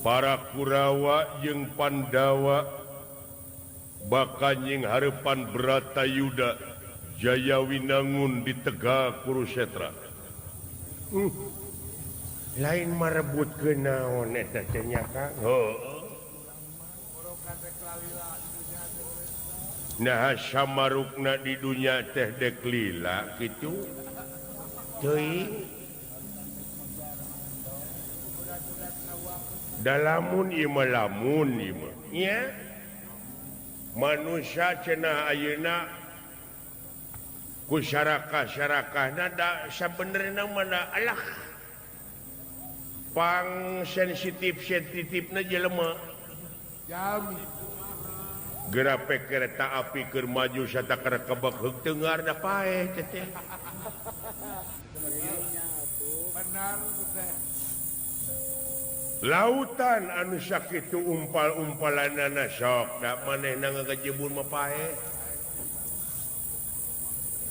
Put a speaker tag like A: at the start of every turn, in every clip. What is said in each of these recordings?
A: Para Kurawa jeung Pandawa bakal nying harepan Bratayuda Jayawinangun di Tegal Kurusetra.
B: Lain marebut ke naon eta teh nya Kang.
A: Heuh. Nah samarukna di dunya teh dek lila kitu.
B: Teuing.
A: Dalamun ieu mah lamun ieu mah.
B: Nya.
A: Manusia cenah ayeuna ku sarakah-sarakahna da sabenerna mah da alah. Pang sensitif-sensitifna jelema.
C: Jami.
A: Gerapek kereta api keur maju satakar kebek heuk tengar da paeh teh teh.
C: Benar teh.
A: Lautan anu sakitu umpal-umpalanana sok da manehna ngagejebur mah paeh.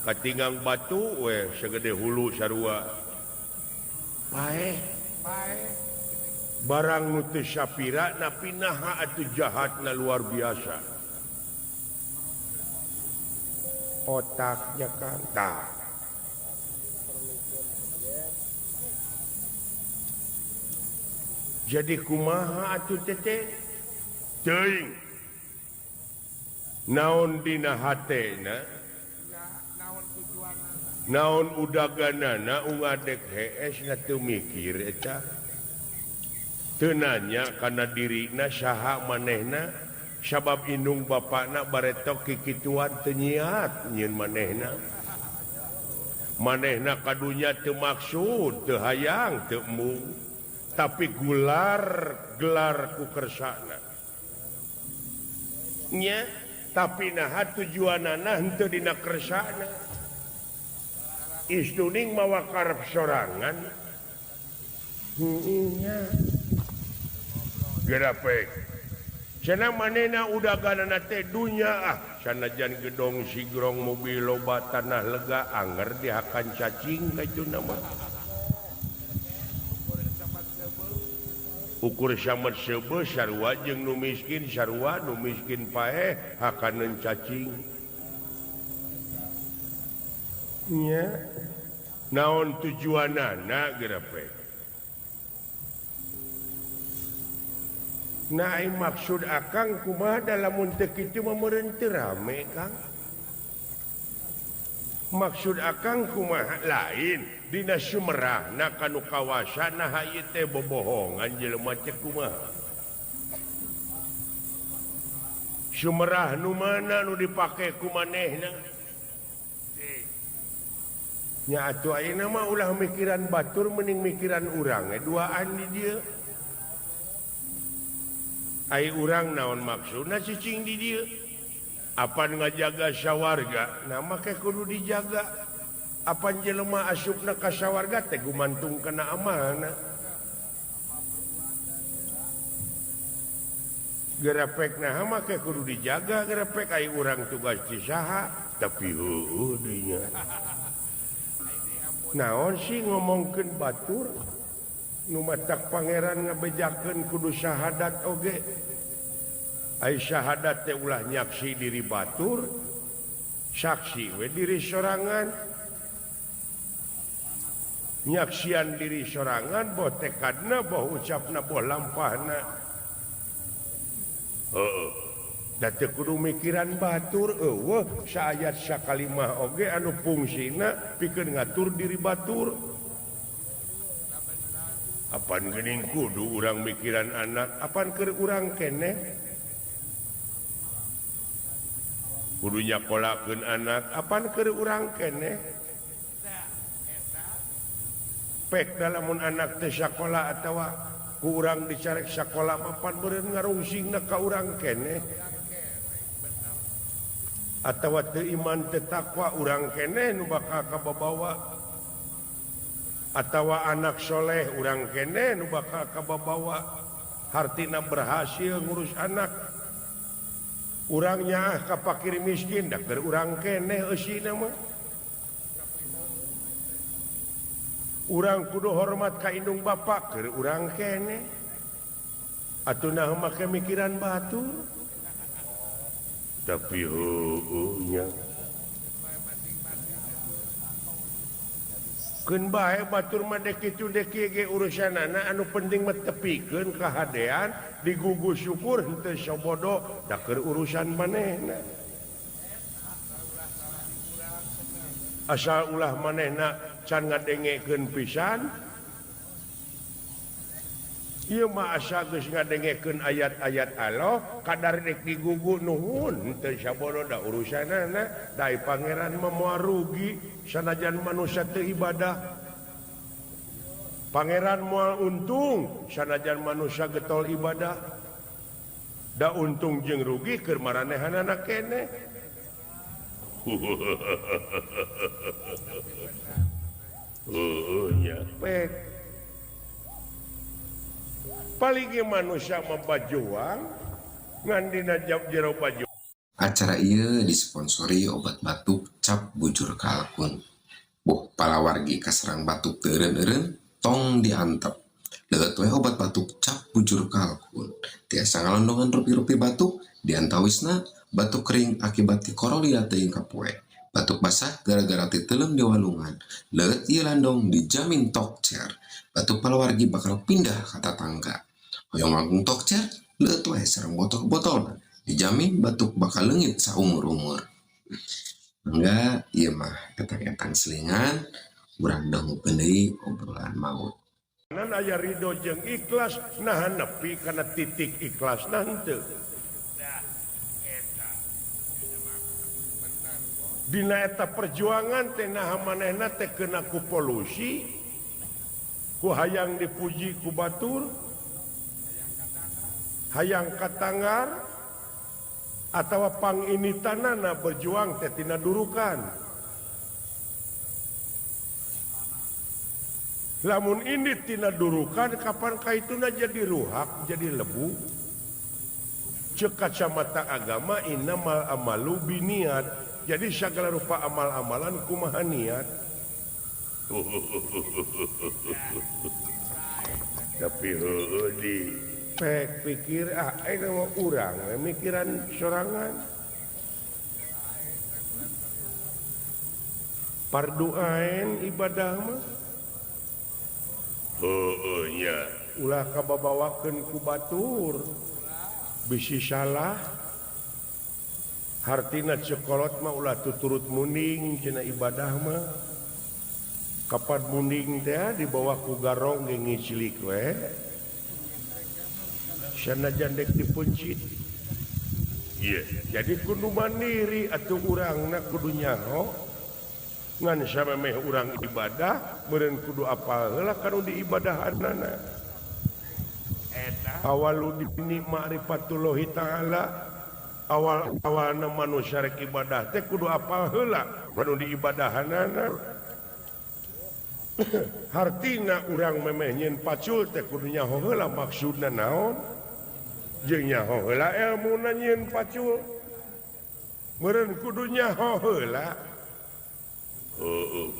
A: Katinggang batu we sagede hulu sarua.
B: Paeh.
C: Paeh.
A: Barang nu teu sapira napi naha atuh jahatna luar biasa.
B: Otaknya Kang.
A: Tah. Jadi kumaha atuh teteh? Teuing. Naon dina hatena? Naon udaganana ungadek hees na teu mikir eta. Teu nanya kana dirina saha manehna sabab indung bapana baretok kikituan teu nyiat nyieun manehna. Manehna kadunya teu maksud, teu hayang, teu embung. Tapi gular gelar ku kersana.
B: Nya,
A: tapi naha tujuanana henteu dina kersana. Istuning mawa karep sorangan.
B: Heueuh nya.
A: Gerapek. Cenah manehna udaganana teh dunya ah, sanajan gedong sigrong mobil loba tanah lega anger dihakan cacing kajuna mah. Ukur samet seubeuh sarua jeung nu miskin sarua nu miskin paeh hakaneun cacing.
B: Nya.
A: Naon tujuanana gerepek?
B: Nah, ai maksud akang kumaha da lamun teu kitu mah meureun teu rame Kang.
A: Maksud akang kumaha lain dina sumerahna kanu kawasa naha ieu teh bobohongan jelema teh kumaha. Sumerah nu mana nu dipake ku manehna?
B: Nya atuh ayeuna mah ulah mikiran batur mending mikiran urang we duaan di dieu.
A: Ai urang naon maksudna cicing di dieu? Apan ngajaga sawarga, nah make kudu dijaga. Apan jelema asupna ka sawarga teh gumantung kana amalna. Gerepek nah make kudu dijaga gerepek ai urang tugas di saha, tapi heueuh deui nya.
B: Naon sih ngomongkeun batur? Nu matak pangeran ngabejakeun kudu syahadat oge. Ai syahadat teh ulah nyaksi diri batur, saksi we diri sorangan. Nyaksian diri sorangan boh tekadna boh ucapna boh lampahna.
A: Heeh.
B: Da teu kudu mikiran batur eueuh saayat sakalimah oge anu fungsina pikeun ngatur diri batur.
A: Apan geuning kudu urang mikiran anak,
B: apan keur urang keneh?
A: Kudu nyakolakeun anak,
B: apan keur urang keneh? Pek da lamun anak teh sakola atawa ku urang dicarek sakola mah pan meureun ngarungsingna ka urang keneh. Atawa teu iman teu takwa urang keneh nu bakal kababawa. Atawa anak soleh urang keneh nu bakal kababawa. Hartina berhasil ngurus anak. Urang nyaah ka fakir miskin da keur urang keneh eusina mah. Urang kudu hormat ka indung bapa keur urang keneh. Atuh nah make mikiran batur. Tapi heueuh nya. Keun bae batur mah dek kitu dek kieu ge urusanana anu penting mah tepikeun kahadean digugu syukur henteu sobodo da keur urusan manehna. Asal ulah manehna can ngadengekeun pisan. Ieu mah asa geus ngadengekeun ayat-ayat Allah kadar rek digugu nuhun teu sabodo da urusanana da pangeran mah moal rugi sanajan manusia teu ibadah. Pangeran moal untung sanajan manusia getol ibadah. Da untung jeung rugi keur maranehanana keneh. Heueuh nya pek. Paling manusia membajuang ngan dina jero baju.
D: Acara ieu disponsori obat batuk cap bujur kalkun. Boh palawargi kaserang batuk teu eureun-eureun tong diantep. Leueut we obat batuk cap bujur kalkun. Tiasa ngalondongan rupi-rupi batuk diantawisna batuk kering akibat tikorolila teuing kapoe. Batuk basah gara-gara titeuleum di walungan. Leueut ieu landong dijamin tokcer. Batuk palawargi bakal pindah ka tatangga. Hoyong langkung tokcer, leueut we sareng botol-botolna. Dijamin batuk bakal leungit saumur-umur. Mangga ieu mah etang-etang selingan, urang dangukeun deui obrolan maut.
B: Nan aya ridho jeung ikhlas, naha nepi kana titik ikhlasna henteu. Dina eta perjuangan teh naha manehna teh kena ku polusi, ku hayang dipuji ku batur, hayang katanggar, atawa panginitanana berjuang teh tina durukan. Lamun ini tina durukan kapan kaituna jadi ruhak, jadi lebu. Ceuk kacamata agama innamal amalu biniat. Jadi segala rupa amal-amalan kumaha niat. Tapi heueuh di pek pikir ah aing mah urang mikiran sorangan. Parduaen ibadah mah. Heueuh nya ulah kababawakeun ku batur. Bisi salah. Hartina cekolot mah ulah tuturut muning cenah ibadah mah. Kapan muning teh dibawa ku garong ge ngicilik we. Sanajan dek dipuncit. Ieu jadi kudu mandiri atuh urangna kudu nyaho. Ngan samemeh urang ibadah meureun kudu apal heula kanu diibadahanana. Eta awalu dini ma'rifatullahi ta'ala. Awal-awalna manusia rek ibadah teh kudu apal heula kanu diibadahanana. Hartina urang memeh nyeun pacul teh kudu nyaho heula maksudna naon jeung nyaho heula elmuna nyeun pacul meureun kudu nyaho heula. Heueuh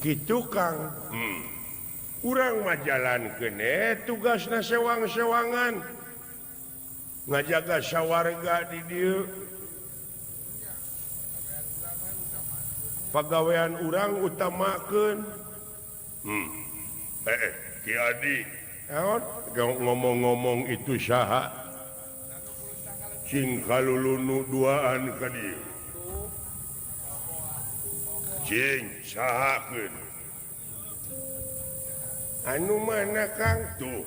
B: kitu Kang. Urang mah jalankeun tugasna sewang-sewangan ngajaga sawarga di dieu. Pagawean urang utamakeun. Ki Adi naon ngomong-ngomong itu saha cing kalulunu duaan ka dieu. Cing sahakeun. Anu mana Kang tuh?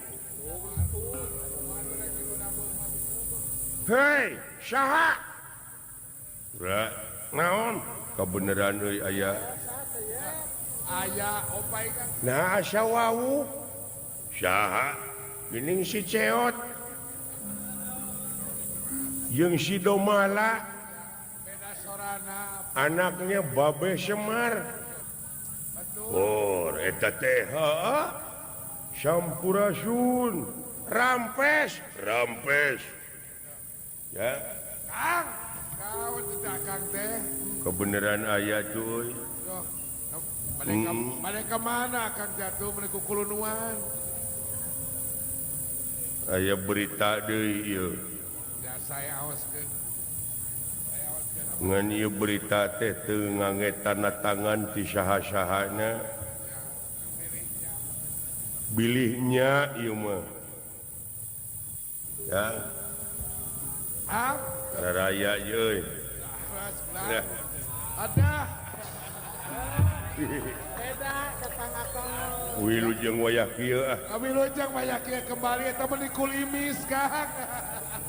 B: Hei, saha? Ra, naon? Kabeneran euy aya.
C: Aya opai kan.
B: Nah, asa wau. Saha? Geuning si Ceot. Jeung si Domala.
C: Beda sorana.
B: Anaknya Babe Semar. Oh, eta teh heeh. Sampurasun. Rampes, rampes. Ya.
C: Kang, kau tidak Kang teh.
B: Kebenaran aya cuy.
C: Bade ka mana Kang Jatuh meuni kukulunuan?
B: Aya berita deui ieu.
C: Ya saya aoskeun.
B: Ngan ieu berita teh teu ngangge tanda tangan ti saha-sahana. Bilihnya ieu mah. Ya.
C: Ah,
B: raya ieu.
C: Nah. Ada.
B: Wilujeng wayah kieu ah.
C: Wilujeng wayah kieu kembali eta meuni kulimis Kang.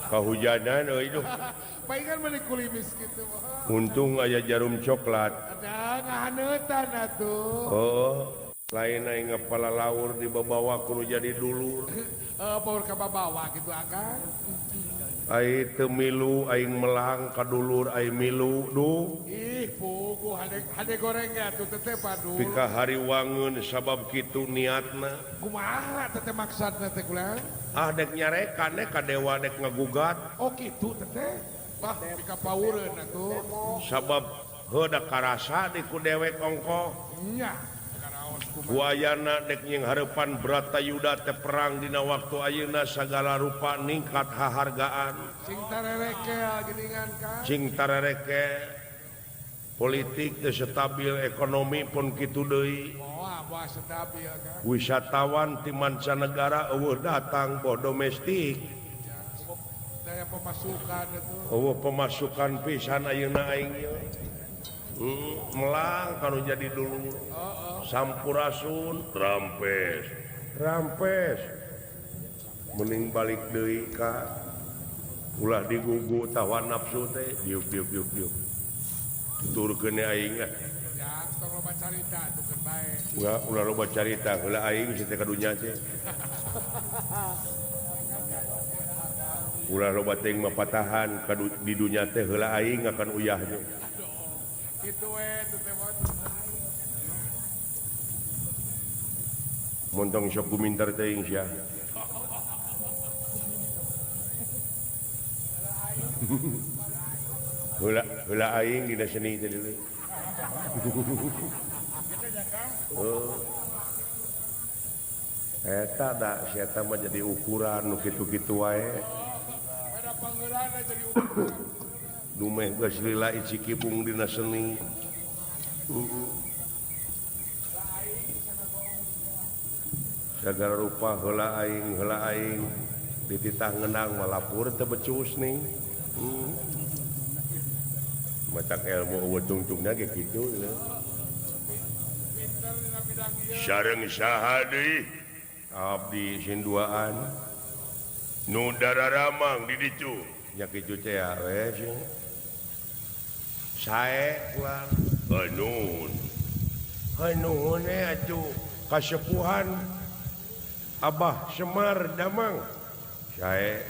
B: Kahujanan euy duh.
C: Paingan meuni kulimis kitu.
B: Untung aya jarum coklat.
C: Ada ngahaneutan atuh.
B: Oh, lain aing ngapala laur dibabawa kudu jadi dulur.
C: Heuh, baur ka babawa kitu Akang.
B: Ai teu milu aing melang ka dulur ai milu duh.
C: Ih, puguh hade goreng ge atuh teteh padu.
B: Pika hari wangeun sabab kitu niatna.
C: Kumaha teteh maksudna teh kulang?
B: Ah dek nyarekan ka dewa dek ngagugat.
C: Oh kitu teteh. Bah pika paureun atuh.
B: Sabab heuh da karasa di ku dewek ongkoh.
C: Nya.
B: Wayana dek nying hareupan Bratayuda teh perang dina waktu ayeuna sagala rupa ningkat hahargaan.
C: Sing tarerekel geuningan Kang.
B: Sing tarerekel. Politik teu stabil, ekonomi pun kitu deui.
C: Moal moal stabil Kang.
B: Wisatawan ti mancanegara eueuh datang boh domestik.
C: Daya pemasukan atuh.
B: Eueuh pemasukan pisan ayeuna aing ieu. Melang kalau jadi dulu. Sampurasun rampes rampes mending balik deui ka ulah digugu tawa nafsu teh diuk diuk diuk diuk tuturkeun aing ah
C: ya tong loba carita tukeun bae
B: ulah ulah loba carita heula aing geus teh ka dunya teh ulah loba teuing mah patahan ka di dunya teh heula aing akan uyah teh
C: kitu we teh
B: montong sok gumintar teuing sia. Heula heula aing dina seni teh deui. Oh. Eta da sia eta mah jadi ukuran nu kitu-kitu wae. Dumeh geus lila icikibung dina seni. Sagala rupa heula aing dititah ngenang malapur teu becus nih. Matak ilmu eueuh tungtungna ge kitu. Sareng saha deui? Abdi sinduaan. Nu dararamang di ditu. Nya kitu teh we sing. Sae ulang. Hanuhun. Hanuhun atuh kasepuhan Abah Semar Damang. Sae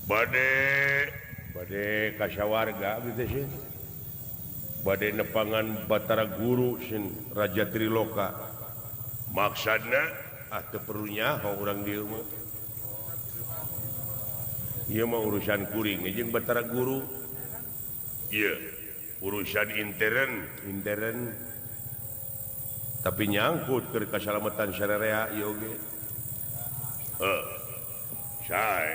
B: bade bade kasawarga abdi teh sih. Bade nepangan Batara Guru sin Raja Triloka. Maksudna ah teu perlu nyaho urang dieu mah. Ieu mah urusan kuring jeung Batara Guru. Ieu urusan intern, intern. Tapi nyangkut ke kasalamatan sararea ieu oge. Heuh. Sae.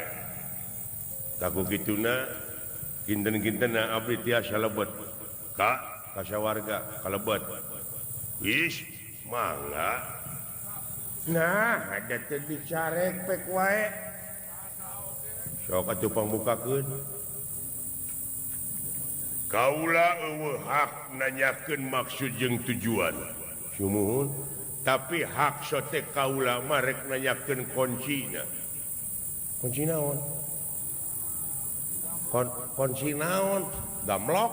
B: Taku kituna kinten-kintenna abdi tiasa lebet ka kasawarga kalebet. Wis mangga. Nah, ada teh dicarek pek wae. Sok atuh pangbukakeun. Kaula eueuh hak nanyakeun maksud jeung tujuan. Sumuhun, tapi hak sote kaula mah rek nanyakeun kuncina. Kunci naon? Kunci naon? Gamlok.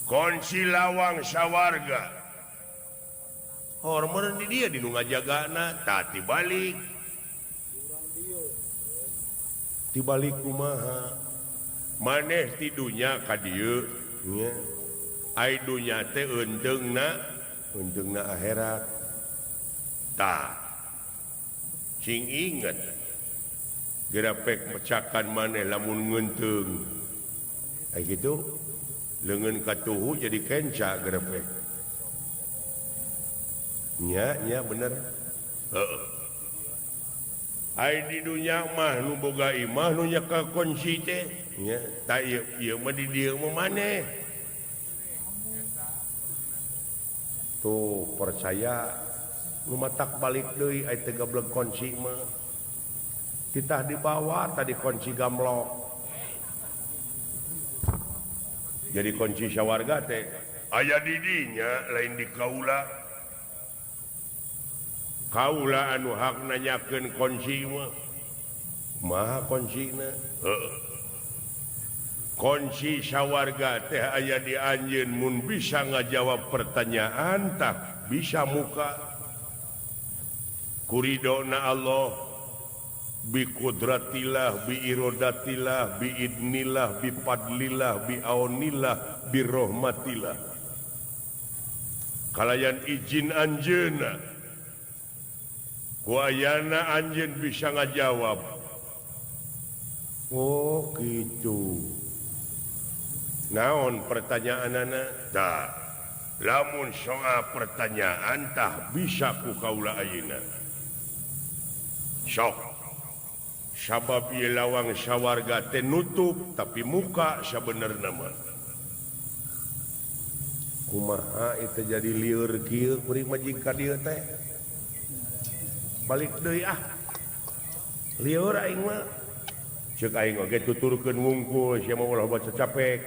B: Kunci lawang sawarga. Hormon di dia di nu ngajagana, tah tibalik. Tibalik kumaha? Maneh ti dunya ka dieu nya. Ai dunya teh eunteungna, eunteungna akhirat. Tah. Sing inget. Gerapek mecakan maneh lamun ngeunteung. Ai kitu. Leungeun katuhu jadi kenca grepe. Nya nya bener. Heeh. Ai di dunya mah nu boga imah nu nyekel kunci teh nya tah ieu ieu mah di dieu mah maneh. Tuh percaya nu matak balik deui ai teu gablek kunci mah. Titah dibawa tadi kunci gamlok. Jadi kunci sawarga teh aya di dinya lain di kaula. Kaula anu hak nanyakeun kunci mah. Maha kuncina? Heeh. Kunci sawarga teh aya di anjeun mun bisa ngajawab pertanyaan tah bisa muka. Kuridona Allah bi qudratillah bi irodatillah bi idnillah bi fadlillah bi aunillah bi rahmatillah. Kalayan izin anjeunna ku ayana anjeun bisa ngajawab. Oh gitu. Naon pertanyaanana? Tah, lamun soal pertanyaan tah bisa ku kaula ayeuna. Sok. Sabab ieu lawang sawarga teh nutup tapi muka sabenerna mah. Kumaha itu jadi lieur kieu kuring mah jeung ka dieu teh. Balik deui ah. Lieur aing mah. Ceuk aing oge tuturkeun wungkul sia mah ulah baca capek.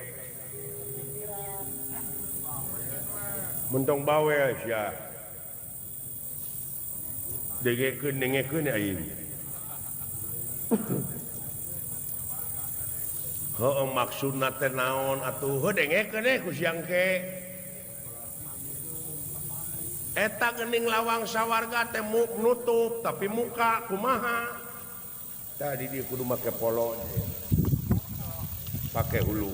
B: Mentong bawel sia. Dengekeun dengekeun aing. Heuh maksudna teh naon atuh heuh dengekeun eh ku siang ke. Eta geuning lawang sawarga teh nutup tapi muka kumaha. Tadi dia kudu make polo pake hulu.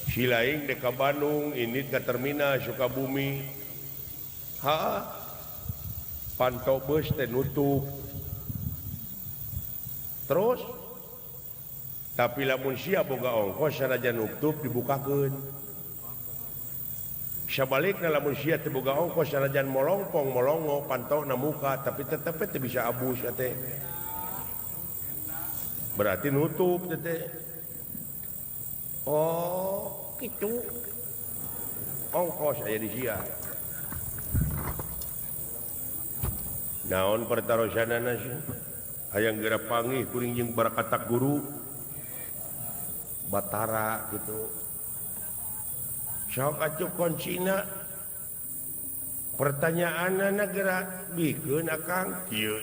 B: Silaing dek ka Bandung ini ke terminal Sukabumi. Ha pantau bus teh nutup. Terus tapi lamun sia boga ongkos sanajan nutup dibukakeun. Sabalikna lamun sia teu boga ongkos sanajan molongpong molongo pantona muka tapi tetep teu bisa abus teh. Berarti nutup teh. Oh, kitu. Ongkos aya di sia. Naon pertarosanana sih? Hayang geura panggih kuring jeung barakatak guru Batara gitu. Sok atuh kuncina pertanyaanana geura bikeun akang kieu.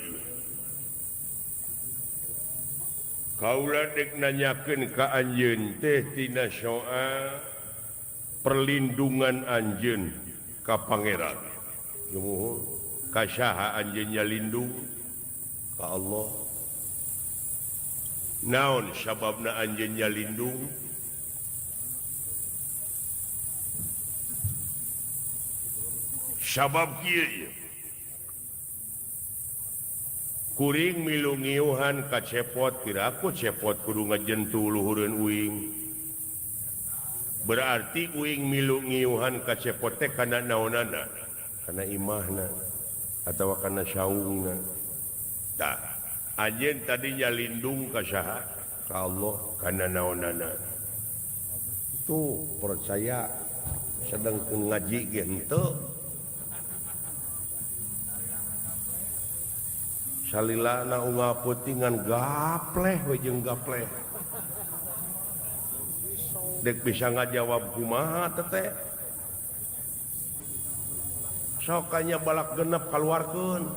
B: Kaula dek nanyakeun ka anjeun teh tina soal perlindungan anjeun ka pangeran. Jumuhun ka saha anjeun nyalindung? Ka Allah. Naon sababna anjeun nyalindung? Sabab kieu kuring milu ngiuhan ka cepot piraku cepot kudu ngajentu luhureun uing. Berarti uing milu ngiuhan ka cepot teh kana naonana? Kana imahna atawa kana saungna. Tah, anjeun tadinya lindung ka saha? Ka Allah kana naonana. Tuh percaya sedang ngaji ge henteu. Salilana unggal peutingan gapleh we jeung gapleh. Dek bisa ngajawab kumaha teteh. Sokanya balak genep kaluarkeun.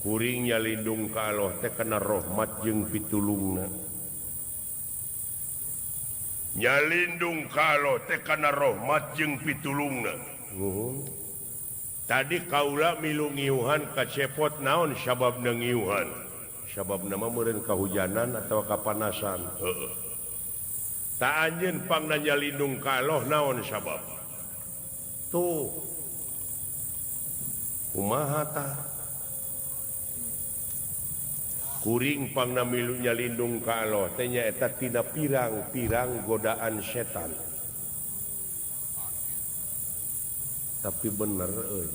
B: Kuring nyalindung ka Allah teh kana rahmat jeung pitulungna. Nyalindung ka Allah teh kana rahmat jeung pitulungna. Tadi kaula milu ngiuhan ka cepot naon sababna ngiuhan? Sababna mah meureun kahujanan atawa kapanasan. Heeh. Ta anjeun pangna nyalindung ka Allah naon sabab? Tuh. Kumaha tah kuring pangna milu nyalindung ka Allah teh nyaeta tina pirang-pirang godaan setan. Tapi bener euy.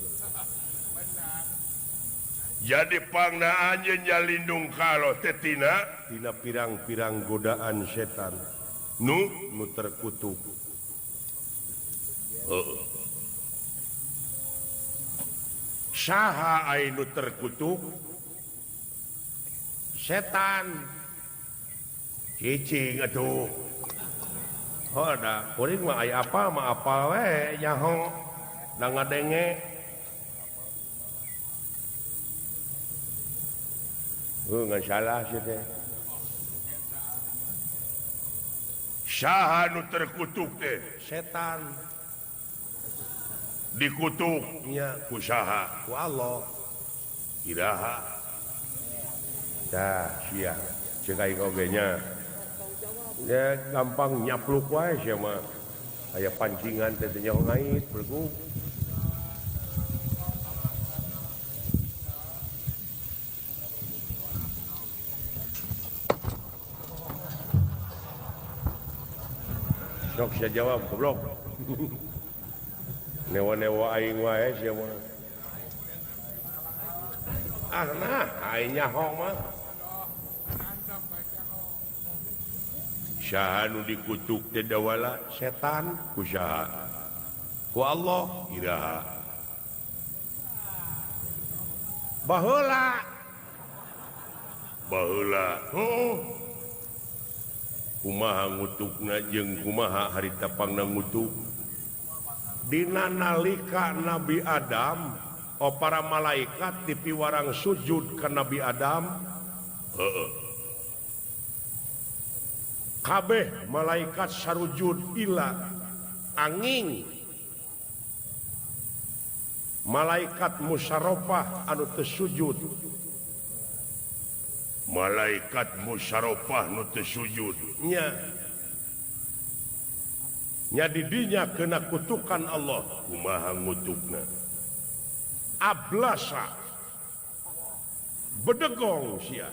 A: Jadi pangna anjeun nyalindung ka Allah teh tina
B: pirang-pirang godaan setan
A: nu
B: nu terkutuk.
A: Heeh. Saha ai nu terkutuk?
B: Setan. Cicing atuh. Heuh da kuring mah aya apa mah apal we nyaho da ngadenge. Heuh ngan salah sia teh.
A: Saha nu terkutuk teh?
B: Setan.
A: Dikutuk
B: nya
A: ku saha?
B: Ku Allah.
A: Iraha.
B: Tah sia ceuk aing oge nya. Ya gampang nyapluk wae sia mah. Aya pancingan teh teu nyaho ngait bergu. Sok sia jawab goblok. Newa-newa aing wae sia mah. Ah nah aing nyaho mah.
A: Saha nu dikutuk teh dawala?
B: Setan.
A: Ku saha?
B: Ku Allah.
A: Iraha.
B: Baheula.
A: Baheula. Heuh. Kumaha ngutukna jeung kumaha harita pangna ngutuk?
B: Dina nalika Nabi Adam, oh para malaikat dipiwarang sujud ka Nabi Adam.
A: Heeh.
B: Kabeh malaikat sarujud ila angin. Malaikat musyaropah anu teu sujud.
A: Malaikat musyaropah nu teu sujud.
B: Nya. Nya didinya kena kutukan Allah.
A: Kumaha ngutukna?
B: Ablasa. Bedegong sia.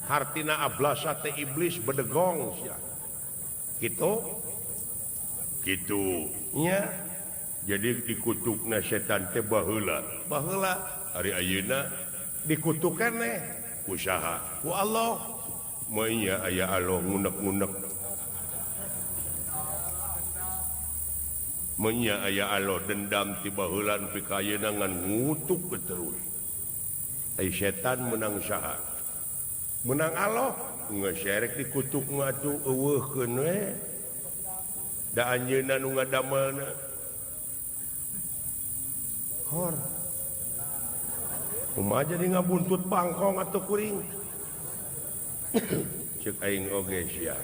B: Hartina ablasa teh iblis bedegong sia. Kitu?
A: Kitu.
B: Nya.
A: Jadi dikutukna setan teh baheula.
B: Baheula.
A: Ari ayeuna
B: dikutuk keneh
A: ku saha?
B: Ku Allah.
A: Meunya aya Allah ngunek-ngunek. Meunya aya Allah dendam ti baheula nepi ka ayeuna ngan ngutuk terus.
B: Ai setan menang saha? Menang Allah.
A: Geus serek dikutuk mah atuh eueuhkeun we. Da anjeunna nu ngadamelna.
B: Hor. Kumaha jadi ngabuntut bangkong atuh kuring.
A: Ceuk aing oge sia.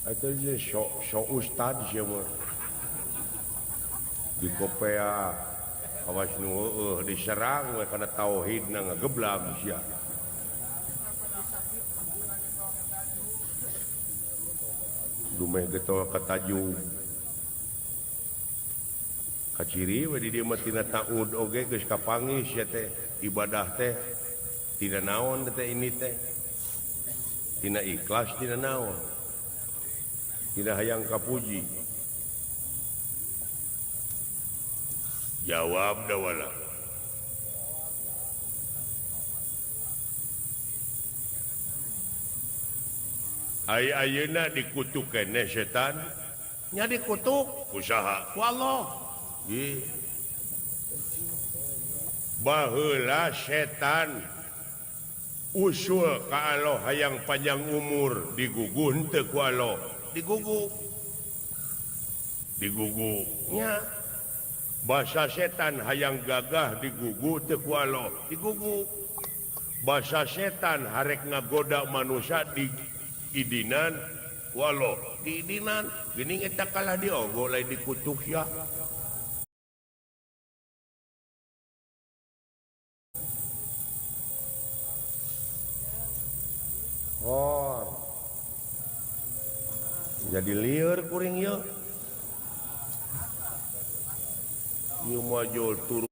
B: Atuh je sok ustad sia mah. Di kopea awas nu heueuh diserang we kana tauhidna ngageblag sia. Dumeh getol kataju. Kaciri we di dieu mah tina taud oge geus kapanggih sia teh ibadah teh tina naon teh ini teh. Tina ikhlas tina naon. Tina hayang kapuji.
A: Jawab dawala. Ai ayeuna dikutuk keneh setan?
B: Nya dikutuk
A: ku saha?
B: Ku Allah.
A: Ih. Baheula setan usul ka Allah hayang panjang umur digugu henteu ku Allah.
B: Digugu.
A: Digugu.
B: Nya.
A: Basa setan hayang gagah digugu teu ku Allah.
B: Digugu.
A: Basa setan harek ngagoda manusia di idinan ku Allah.
B: Diidinan. Geuning eta kalah diogo lain dikutuk sia. Hor. Jadi lieur kuring ieu.
A: Moal tulung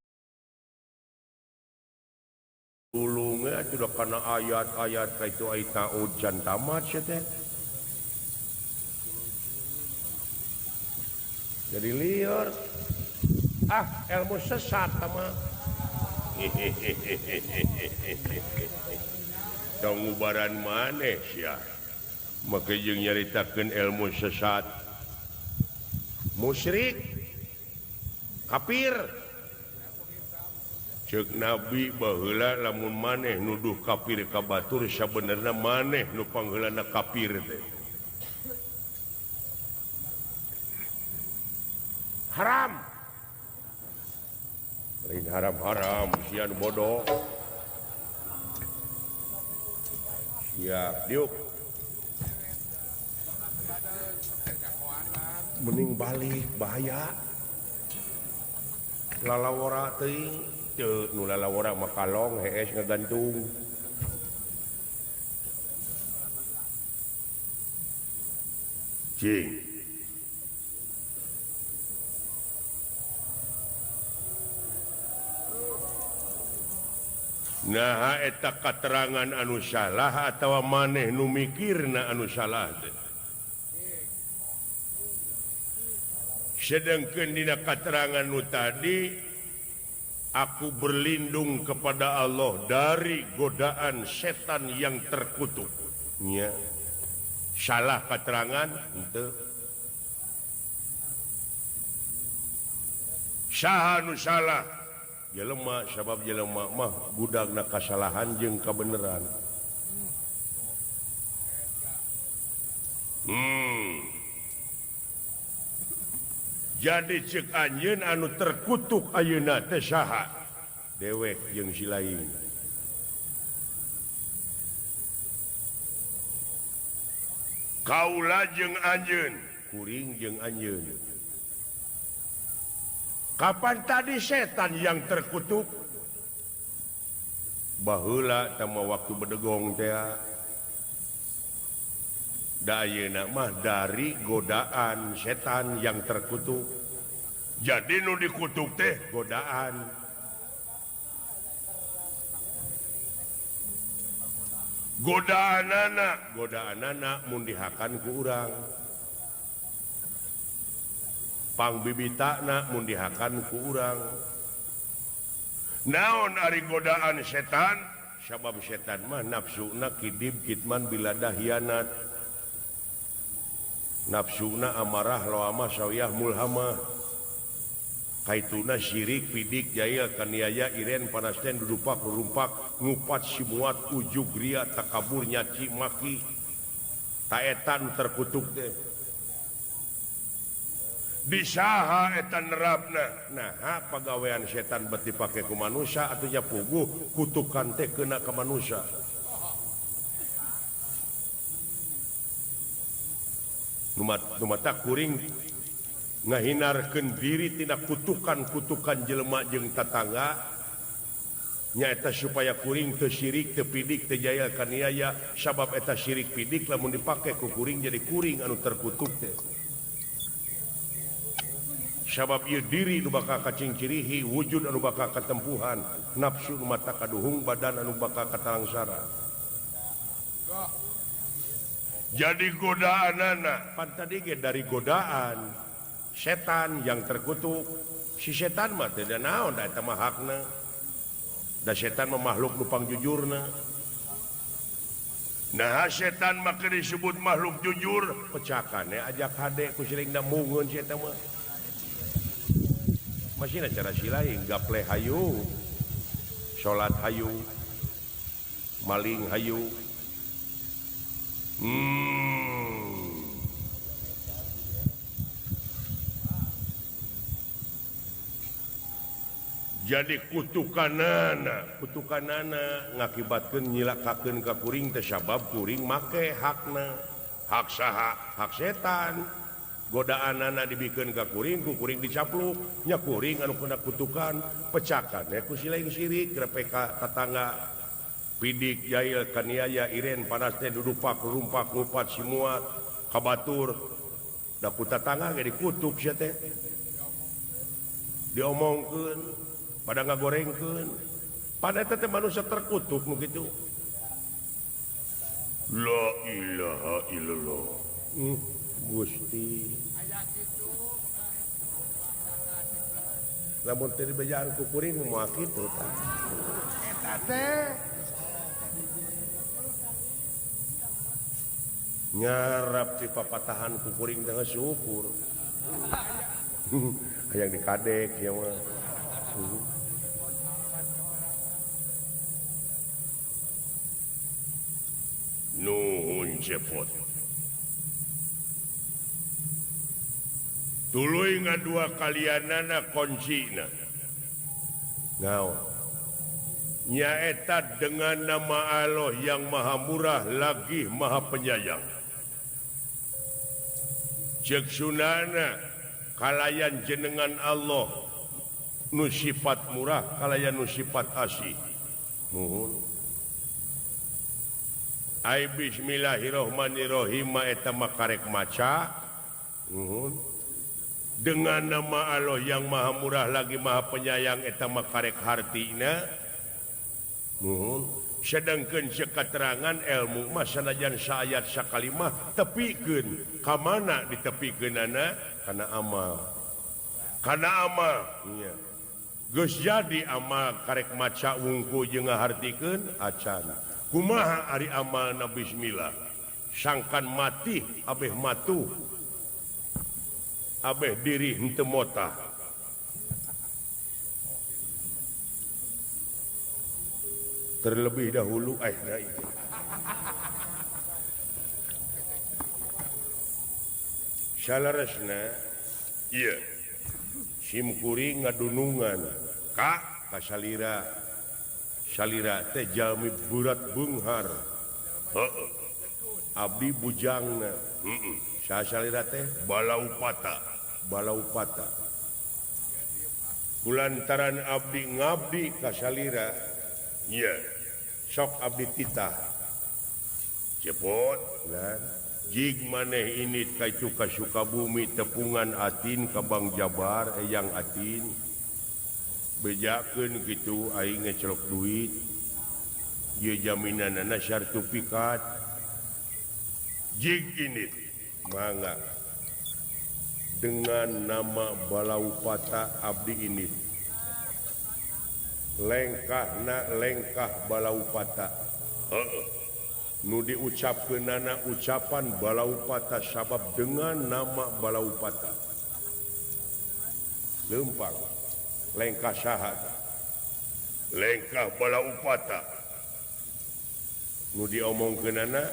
A: sudah karena ayat-ayat itu taud can tamat teh. Jadi liar ah ilmu sesat mah. Tong ngubaran maneh sia. Make jeung nyaritakeun ilmu sesat. Musyrik kafir. Cek Nabi baheula lamun maneh nuduh kafir ka batur sabenerna maneh nu pangheulana kafir teh. Haram. Lain haram-haram sian bodoh. Siap diuk. Mending balik bahaya. Lalawara teuing teu nu lalawara mah kalong hees ngagantung. Cing. Nah eta katerangan anu salah atawa maneh nu mikirna anu salah teh. Sedengkeun dina katerangan nu tadi aku berlindung kepada Allah dari godaan setan yang terkutuk. Nya. Salah katerangan henteu. Saha nu salah? Jelema sabab jelema mah budagna kasalahan jeung kabeneran. Jadi cek anjeun anu terkutuk ayeuna teh saha? Dewek jeung si lain. Kaula jeung anjeun, kuring jeung anjeun. Kapan tadi setan yang terkutuk? Baheula tama waktu bedegong teh. Da ayeuna mah dari godaan setan yang terkutuk. Jadi nu dikutuk teh godaan. Godaanana, godaanana mun dihakan ku urang. Pangbibitana mun dihakan ku urang. Naon ari godaan setan? Sabab setan mah nafsuna kidib kitman biladah hianat. Nafsuna amarah lawamah sawiyah mulhamah. Kaituna syirik pidik jail kaniaya iren panasten dudupak rumpak ngupat simuat ujug ria takabur nyaci maki. Taetan terkutuk teh. Disaha etan nerapna. Nah, pagawean setan bet dipake ku manusia atunya puguh kutukan teh kena ka manusia. Nu mata kuring ngahinarkeun diri tina kutukan-kutukan jelema jeung tatangga nyaeta supaya kuring teu syirik teu pidik teu jahil kaniaya sabab eta syirik pidik lamun dipake ku kuring jadi kuring anu terkutuk teh. Sabab ieu diri nu bakal kacingcirihi wujud anu bakal katempuhan nafsu nu mata kaduhung badan anu bakal katalangsara. Jadi godaanana pan tadi ge dari godaan setan yang terkutuk. Si setan mah teu naon da eta mah hakna. Da setan mah makhluk nu pangjujurna. Nah setan mah keur disebut makhluk jujur pecakane ajak hade ku siringna mungeun si eta mah. Masih cara si lain gaple hayu, salat hayu, maling hayu. Jadi kutukanana, kutukanana ngakibatkeun nyilakakeun ka kuring teh sabab kuring make hakna, hak saha, hak setan. Godaanana dibikeun ka kuring, ku kuring dicapluk, nya kuring anu kena kutukan, pecakan ya ku si lain sirik, grepe ka tatangga, pidik jail kaniaya iren panas teh dudupak rumpak ngupat simuat kabatur, da ku tatangga ge dikutuk sia teh.
B: Diomongkeun pada ngagorengkeun. Pada eta teh manusia terkutuk nu kitu. La ilaha illallah. Gusti. Lamun teu dibejaan ku kuring moal kitu tah.
C: Eta teh
B: ngarap ti papatahan ku kuring teh syukur. Hayang dikadek ieu mah.
A: Nuhun cepot. Tuluy ngadua kalianana kuncina.
B: Naon?
A: Nyaeta dengan nama Allah yang maha murah lagi maha penyayang. Cek sunana kalayan jenengan Allah nu sifat murah kalayan nu sifat asih.
B: Nuhun.
A: Ai bismillahirrahmanirrahim eta mah karek maca.
B: Nuhun.
A: Dengan nama Allah yang maha murah lagi maha penyayang eta mah karek hartina.
B: Nuhun.
A: Sedangkeun cek katerangan ilmu mah sanajan saayat sakalimah tepikeun ka mana ditepikeunana
B: kana amal.
A: Kana amal.
B: Nya.
A: Geus jadi amal karek maca wungku jeung ngahartikeun
B: acan.
A: Kumaha ari amalna bismillah? Sangkan mati abeh matuh. Abeh diri henteu motah.
B: Terlebih dahulu nah itu.
A: Salaresna ieu
B: sim kuring ngadunungan ka kasalira. Salira teh jalmi burat beunghar.
A: Heeh.
B: Abdi bujangna.
A: Heeh.
B: Saha salira teh?
A: Balaupata.
B: Balaupata. Kulantaran abdi ngabdi ka salira.
A: Iya.
B: Sok abdi titah.
A: Cepot.
B: Nah,
A: jig maneh init ka itu ka Sukabumi tepungan atin ka Bang Jabar eyang atin. Bejakeun kitu aing ngecelok duit. Ieu jaminanana sertifikat. Jig init
B: mangga. Dengan nama Balaupata abdi init. Lengkahna lengkah Balaupata.
A: Heeh.
B: Nu diucapkeunana ucapan Balaupata sabab dengan nama Balaupata. Leumpang lengkah saha?
A: Lengkah Balaupata.
B: Nu diomongkeunana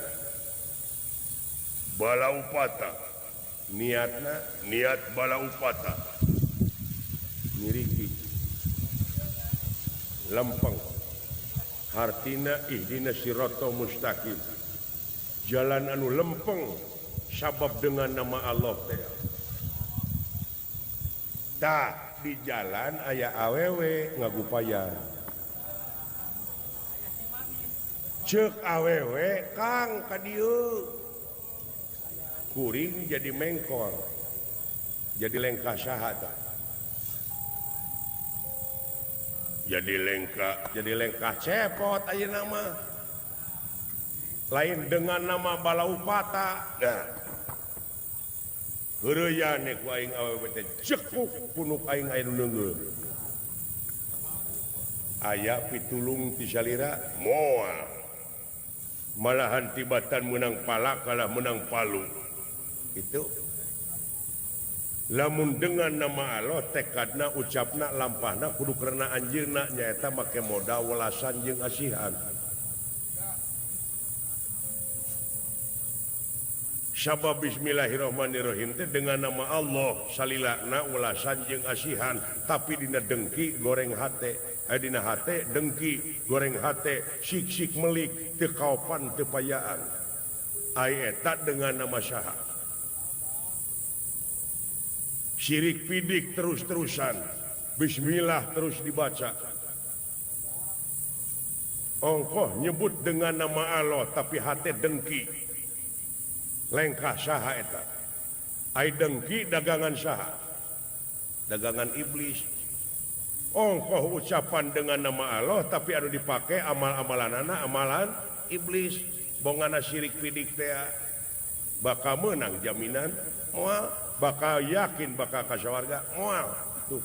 A: Balaupata.
B: Niatna
A: niat Balaupata.
B: Nyiriki lempeng hartina ihdina siratal mustaqim, jalan anu lempeng sabab dengan nama Allah teh. Tah di jalan aya awewe ngagupayan. Ceuk awewe Kang ka dieu. Kuring jadi mengkor. Jadi lengkah saha tah?
A: Jadi lengkah
B: cepot ayeuna mah. Lain dengan nama Balaupata.
A: Nah.
B: Heureuyane ku aing awewe teh cekuk punuk aing aya nu neungeun. Aya pitulung ti salira
A: moal. Malahan tibatan meunang palak kalah meunang palu.
B: Itu. Lamun dengan nama Allah tekadna ucapna lampahna kudu karena anjeunna nyaeta make modal welasan jeung asihan.
A: Sabab bismillahirrahmanirrahim teh dengan nama Allah salilana welasan jeung asihan, tapi dina dengki goreng hate, dina hate dengki goreng hate sik-sik melik teu kaopan teu payaan. Ai eta dengan nama saha? Syirik pidik terus-terusan, bismillah terus dibaca. Ongkoh nyebut dengan nama Allah tapi hate dengki. Lengkah saha eta? Ai dengki dagangan saha? Dagangan iblis.
B: Ongkoh ucapan dengan nama Allah tapi anu dipake amal-amalanana amalan iblis bongana syirik pidik teh bakal menang jaminan moal bakal yakin bakal ka sawarga moal tuh.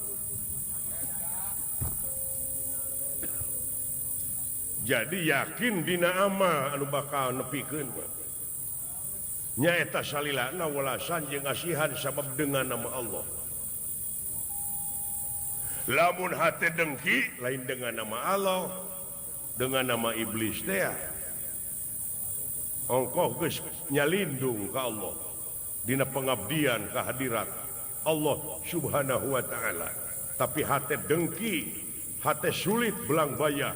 B: Jadi yakin dina amal anu bakal nepikeun mah nyaeta salilana welasan jeung asihan sabab dengan nama Allah. Lamun hate dengki lain dengan nama Allah, dengan nama iblis teh. Ongkoh geus nyalindung ka Allah dina pengabdian ka hadirat Allah Subhanahu wa taala. Tapi hate dengki, hate sulit belang baya.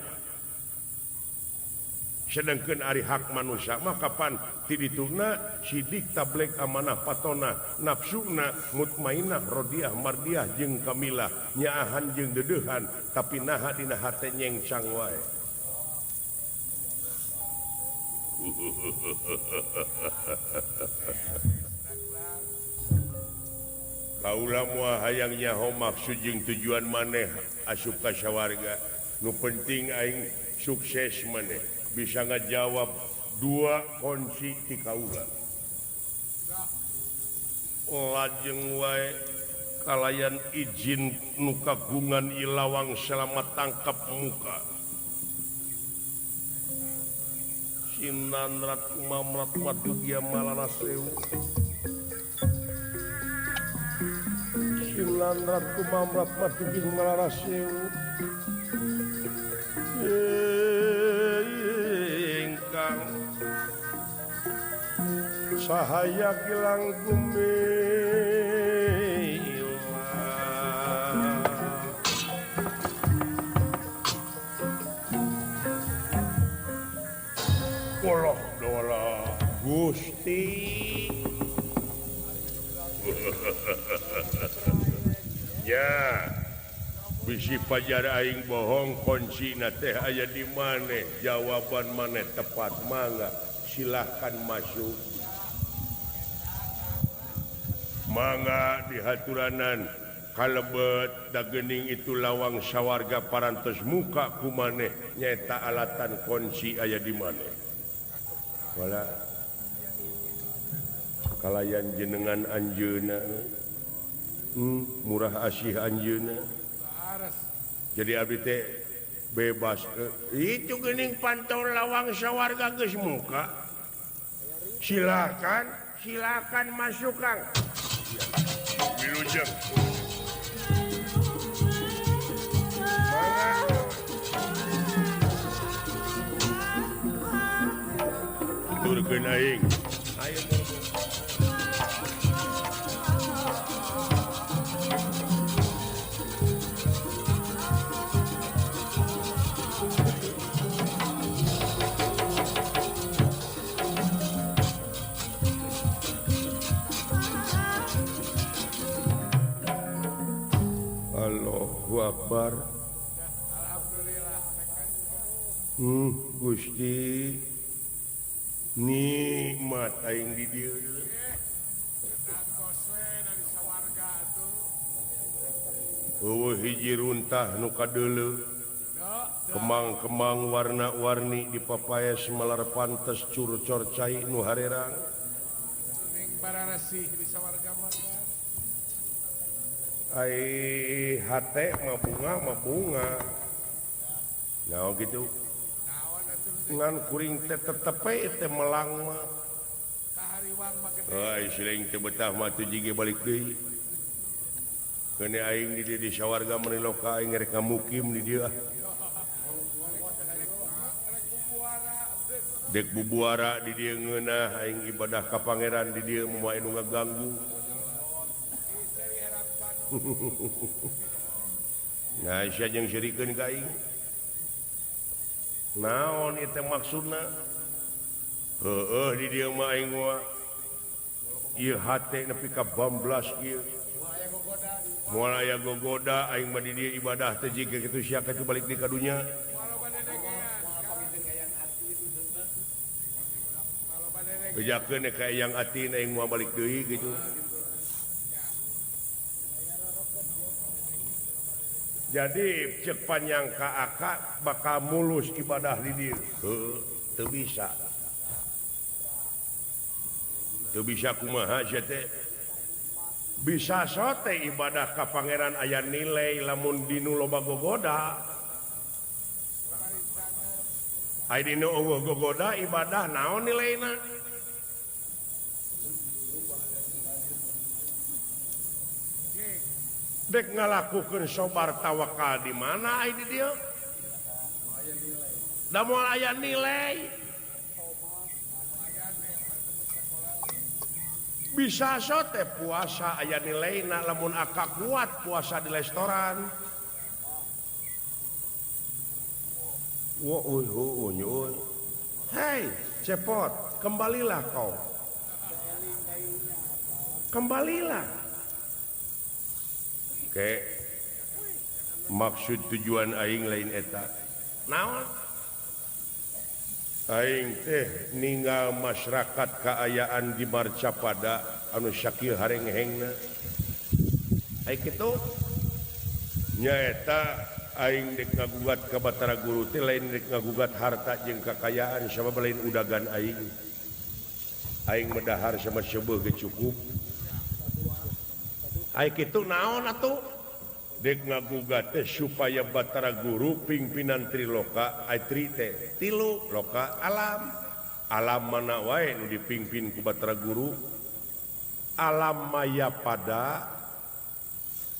B: Sedangkan ari hak manusia mah kapan ti dituna sidik tablek amanah patona nafsuna mutmainah rodiah mardiah jeung kamilah nyaahan jeung dedeuhan tapi naha dina hate nyengsang wae. Kaula moal hayang nyaho maksud jeung tujuan maneh asup ka sawarga. Nu penting aing sukses maneh bisa ngajawab dua kunci ti kaula. Lajeng wae kalayan izin nu kagungan ilawang selamat tangkap muka. Sinanrat mamrat madugia malaraseu. Sinanrat kumamrat madugia malaraseu. Ingkang sahaya gilang gumilang. Walah dolah Gusti. Ya bisi pajar aing bohong kuncina teh aya di maneh jawaban maneh tepat mangga silahkan masuk mangga dihaturanan kalebet dagening itu lawang sawarga parantos muka ku maneh nyaeta alatan kunci aya di maneh wala kalayan jenengan anjeunna murah asih anjeunna. Jadi abdi teh bebas itu geuning pantau lawang sawarga geus muka silakan silakan masuk Kang. Wilujeng mangga turkeun aing ayo. Allahu Akbar.
C: Alhamdulillah.
B: Gusti nikmat aing di dieu. Eueuh hiji runtah nu kadeuleu. Kemang-kemang warna-warni di papaes malar pantes curcor cai nu harerang.
C: Ning bararesih di sawarga mah.
B: Ai hate mah bunga. Nah gitu. Ngan kuring teh tetep we teh melang mah. Ai siling teu betah mah teu jige balik deui. Keun aing di dieu di sawarga meuni loka aing rek ngamukim di dieu. Dek bubuara di dieu ngeunah aing ibadah ka pangeran di dieu moal anu ngaganggu. Nah, sia jeung sirikeun ka aing. Naon ieu teh maksudna? Heueuh di dieu mah aing mah. Ieu hate nepi ka bamblas ieu. Moal aya gogoda aing mah di dieu ibadah teh jiga kitu sia ka balik di ka dunya. Bejakeun ka yang atin aing moal balik deui gitu. Jadi cek panyangka akak bakal mulus ibadah di dieu. Heuh, teu bisa. Teu bisa kumaha sia teh? Bisa sote ibadah ka pangeran aya nilai lamun dinu loba gogoda. Ai dinu eueuh gogoda ibadah naon nilaina? Dek ngalakukeun sobar tawakal di mana ai di dieu? Da moal aya nilai. Bisa sote puasa aya nilaina lamun akak kuat puasa di restoran. Hei, cepot, kembalilah kau. Kembalilah. Oke. Maksud tujuan aing lain eta. Naon? Aing teh ninggal masyarakat kaayaan di Marcapada anu sakieu harenghengna. Ai kitu nyaeta aing dek ngagugat ka Batara Guru teh lain dek ngagugat harta jeung kakayaan sabab lain udagan aing. Aing medahar sama seubeuh ge cukup. Ai kitu naon atuh? Dek ngagugat teh supaya Batara Guru pimpinan Triloka ai tri teh tilu loka alam. Alam mana wae nu dipimpin ku Batara Guru? Alam maya pada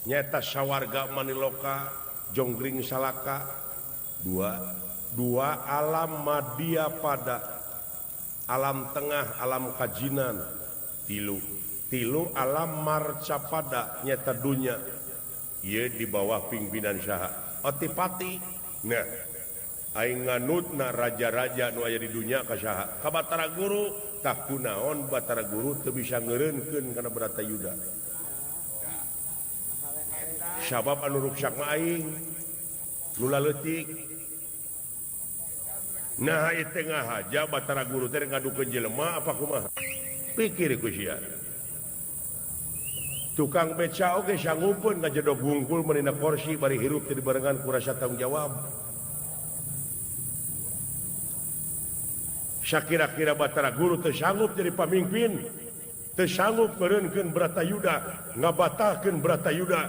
B: nyata sawarga maniloka jonggring salaka. Dua alam madya pada alam tengah alam kajinan. Tilu alam marcapada nyata dunya. Ieu di bawah pimpinan saha? Otipati. Nah, aing nganutna raja-raja nu aya di dunya ka saha? Ka Batara Guru. Tah kunaon Batara Guru teu bisa ngeureunkeun kana Bratayuda? Sabab anu ruksak mah aing nu laleutik. Nah, ieu teh ngahaja Batara Guru teh ngadukeun jelema apa kumaha? Pikir ku sia. Tukang beca oge sanggupeun ngajedog hungkul meunina kursi bari hirup teu dibarengan ku rasa tanggung jawab. Sakira-kira Batara Guru teu sanggup jadi pamimpin, teu sanggup ngeureunkeun Bratayuda, ngabatalkeun Bratayuda,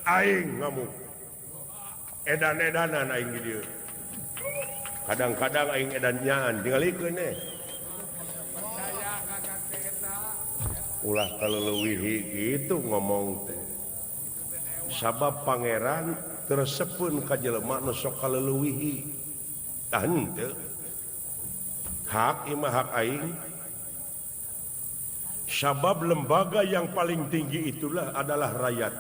B: aing ngamuk. Edan-edanan aing di dieu. Kadang-kadang aing edan nyaan tingalikeun eh. Ulah kaleuwihi gitu ngomong teh. Sabab pangeran teresepeun ka jelema nu sok kaleuwihi. Tah henteu. Hak imah hak aing. Sabab lembaga yang paling tinggi itulah adalah rakyat.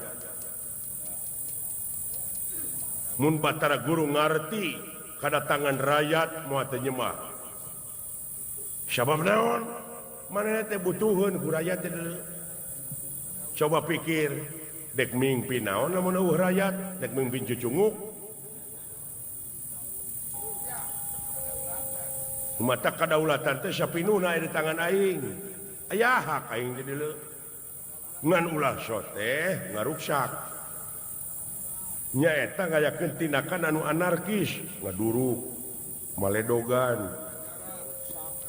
B: Mun Batara Guru ngarti kadatangan rakyat moal teu nyemah. Sabab naon? Manehna teh butuheun ku rakyat teh. Coba pikir, dek mimpi naon lamun eueuh rakyat, dek mimpi cucunguk. Mata kadaulatan teh sapinuna aya di tangan aing. Aya hak aing di dieu. Ngan ulah soteh ngaruksak. Nyaeta ngayakeun tindakan anu anarkis, ngaduruk, maledogan,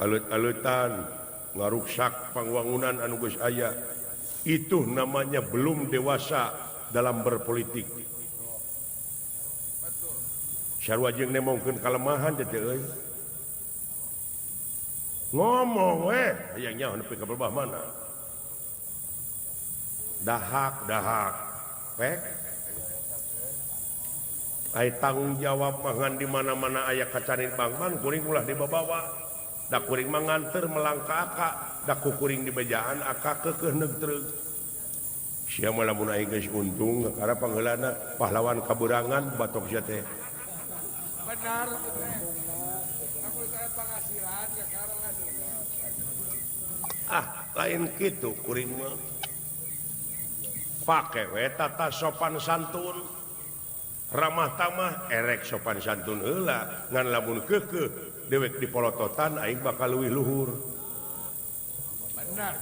B: alet-aletan, ngaruksak pangwangunan anu geus aya. Itu namanya belum dewasa dalam berpolitik. Sarua jeung nemongkeun kalemahan teh euy. Ngomong we, hayang nyaho nepi ka berbah mana. Dahak dahak. Pek. Ai tanggung jawab mah ngan di mana-mana aya kacanin bangban kuring ulah dibabawa. Da kuring mah nganter melangka aka, da ku kuring di bejaan aka keukeuh neug treug. Sia mah lamun aing geus untung kakara pangheulana pahlawan kaberangan batok sia teh.
C: Benar teh. Aku saya penghasilan kakara.
B: Ah, lain kitu kuring mah. Pake we tata sopan santun. Ramah tamah erek sopan santun heula ngan lamun keukeuh dewek dipolototan aing bakal leuwih luhur.
C: Benar.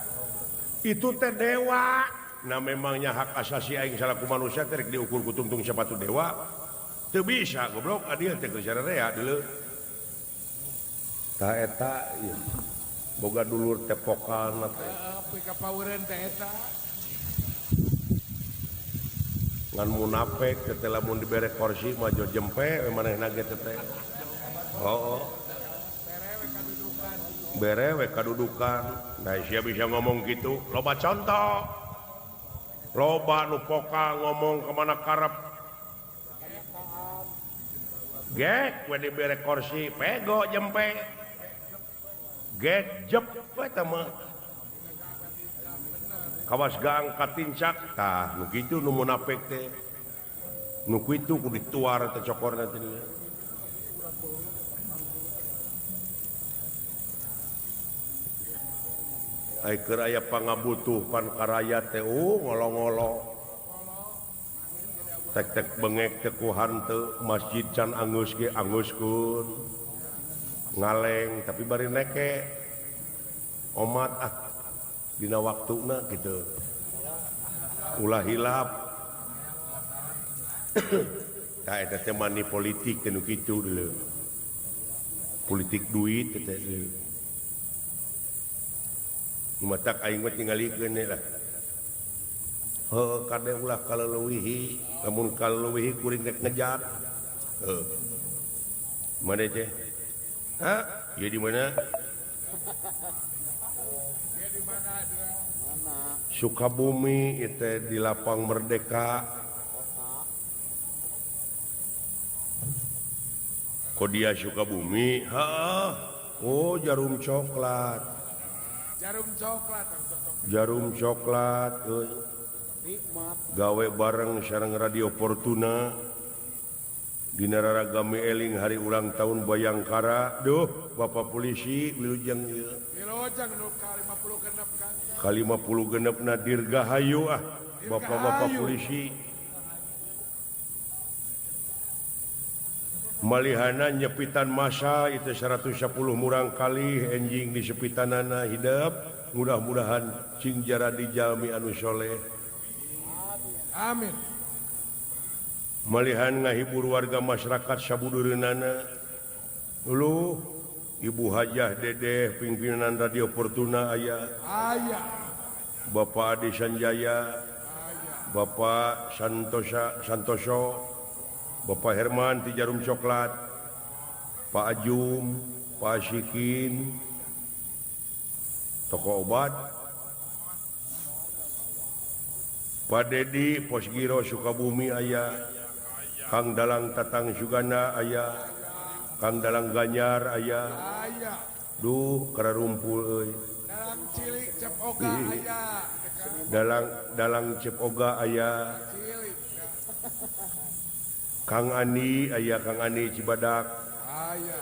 B: Itu teh dewa Nah memangnya hak asasi aing salaku manusia teh rek diukur ku tungtung sepatu dewa. Teu bisa goblok adil teh keur sararea deuleu. Tah eta ieu. Boga dulur tepokan teh.
C: Heeh, kapaweureun teh eta.
B: Ngan munafik teh lamun dibere kursi mah jo jempe we manehna ge teh. Heuh. Bere we kadudukan. Nah sia bisa ngomong gitu, loba contoh. Loba nu pokal ngomong kemana karep. Gek we dibere kursi pego jempe. Gek jep we teh mah. Kawas gaang katincak tah nu kitu nu munafik teh. Nu kitu kudu dituar teh cokorna teh. Ai keur aya pangabutuh pan karaya teh ngolo-ngolo. Tek-tek bengek teh ku hanteu masjid can anggeus ge anggeuskeun. Ngaleng tapi bari neke. Omat ah dina waktuna kitu. Ulah hilap. Tah eta teh mani politik teh nu kitu deuleu. Politik duit teh deuleu. Matak aing mah tingalikeun lah. Heuh kade ulah kaleuwihi, lamun kaleuwihi kuring rek ngejat. Heuh. Mana teh? Hah? Ieu di mana? Sukabumi ieu teh di Lapang Merdeka. Kodia Sukabumi? Heeh. Oh, jarum coklat.
C: Jarum coklat,
B: jarum coklat gawe bareng sareng Radio Fortuna dina raragami eling hari ulang tahun Bayangkara. Duh, Bapak polisi wilujeng ieu.
C: Wilujeng nu ka-56 kan.
B: Ka-56 na dirgahayu ah, bapak-bapak polisi. Malihana nyepitan masa itu 110 murang kali enjing di sepitanana hidep mudah-mudahan cing jara di jalmi anu soleh.
C: Amin.
B: Malihan ngahibur warga masyarakat sabudureunana. Dulu Ibu Hajah Dedeh pimpinan Radio Fortuna aya.
C: Aya.
B: Bapak Adi Sanjaya.
C: Aya.
B: Bapak Santosa Santoso. Bapak Herman ti Jarum Coklat, Pak Ajum, Pak Sikin, toko obat, Pak Dedi Posgiro Sukabumi aya, Kang Dalang Tatang Sugana aya, Kang Dalang Ganyar aya. Duh, kararumpul euy.
C: Dalang cilik Cep Oga aya.
B: Dalang Cep Oga aya. Kang Ani aya, Kang Ani Cibadak.
C: Aya.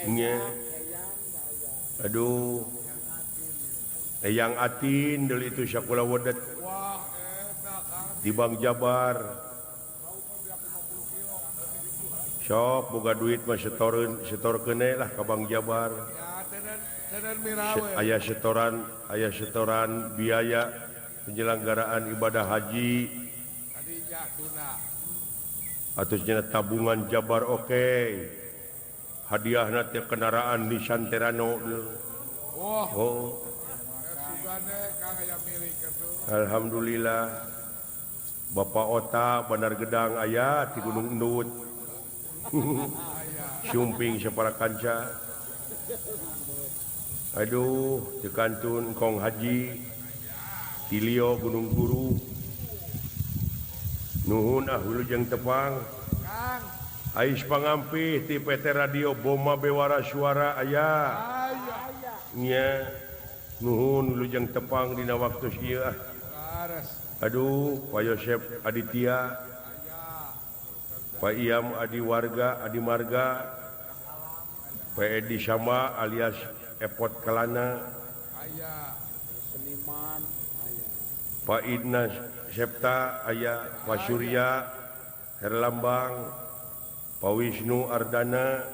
B: Nya. Aduh. Eyang Atin deul itu sakula wedet. Di Bang Jabar. Sok boga duit mah setoreun setorkeun lah ka Bang Jabar. Aya setoran biaya penyelenggaraan ibadah haji. Atau tabungan Jabar oke. Okay. Hadiahna teh kendaraan Nissan Terrano. Oh. Alhamdulillah. Bapak Ota Bandar Gedang aya di Gunung Endut. Sumping sapara kanca. Aduh, teu kantun Kong Haji Tilio Gunung Guru. Nuhun ah wilujeng tepang. Ais pangampih ti PT Radio Boma Bewara Suara aya. Nya. Nuhun wilujeng tepang dina waktu ieu ah. Aduh, Pak Yosep Aditya, Pak Iam Adi Warga, Adi Marga, Pak Edi Sama alias Epot Kelana, Pak Idna Septa aya, Pak Surya Herlambang, Pak Wisnu Ardana,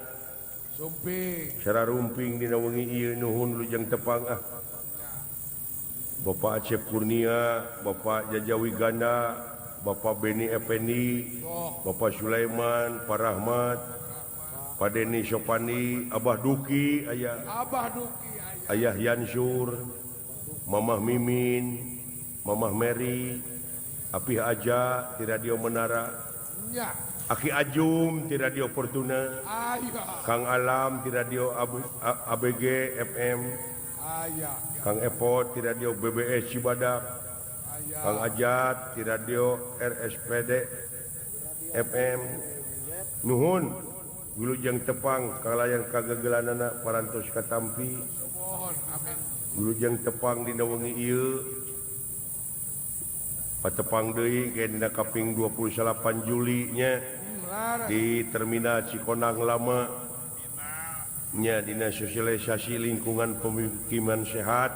B: Sararumping dina wengi ieu nuhun wilujeng tepang ah. Bapak Acep Kurnia, Bapak Jajawi Ganda, Bapak Beni Effendi, Bapak Sulaiman, Pak Rahmat, Pak Deni Sopani, Abah Duki, ayah,
C: Abah Duki,
B: ayah Yansur, Mamah Mimin, Mamah Mary, Apih Aja di Radio Menara, Aki Ajum di Radio Fortuna, Kang Alam di Radio ABG FM, Kang Epot di Radio BBS Cibadak, Kang Ajat di Radio RSPD FM. Nuhun wilujeng tepang kalayan kagegelanana parantos katampi. Wilujeng tepang dina wengi ieu patepang deui ke dina kaping 28 Juli nya di Terminal Cikonang Lama nya dina sosialisasi lingkungan pemukiman sehat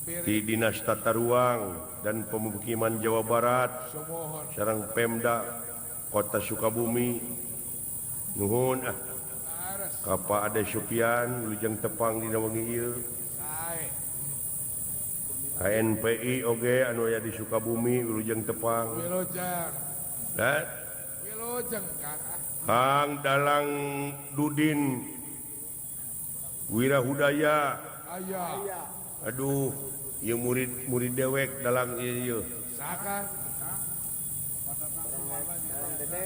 B: di Dinas Tata Ruang dan Pemukiman Jawa Barat sareng Pemda Kota Sukabumi. Nuhun ah ka Pak Ade Supian wilujeng tepang dina wengi ieu. KNPI oge anu aya di Sukabumi wilujeng tepang.
C: Wilujeng. Wilujeng
B: Kang Dalang Dudin Wirahudaya. Aduh, ieu murid-murid dewek dalang ieu.
C: Saka.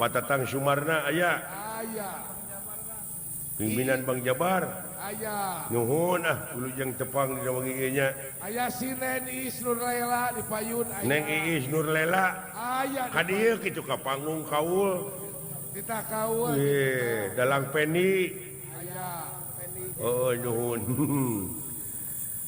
B: Patatang Sumarna aya. Pimpinan Bang Jabar.
C: Aya.
B: Nuhun ah wilujeng tepang dina wengi ieu nya.
C: Aya si Neng Iis Nurlela di payun aya.
B: Neng Iis Nurlela.
C: Aya.
B: Ka dieu kitu ka panggung kaul.
C: Kita kaul.
B: Dalang Peni.
C: Aya.
B: Oh nuhun.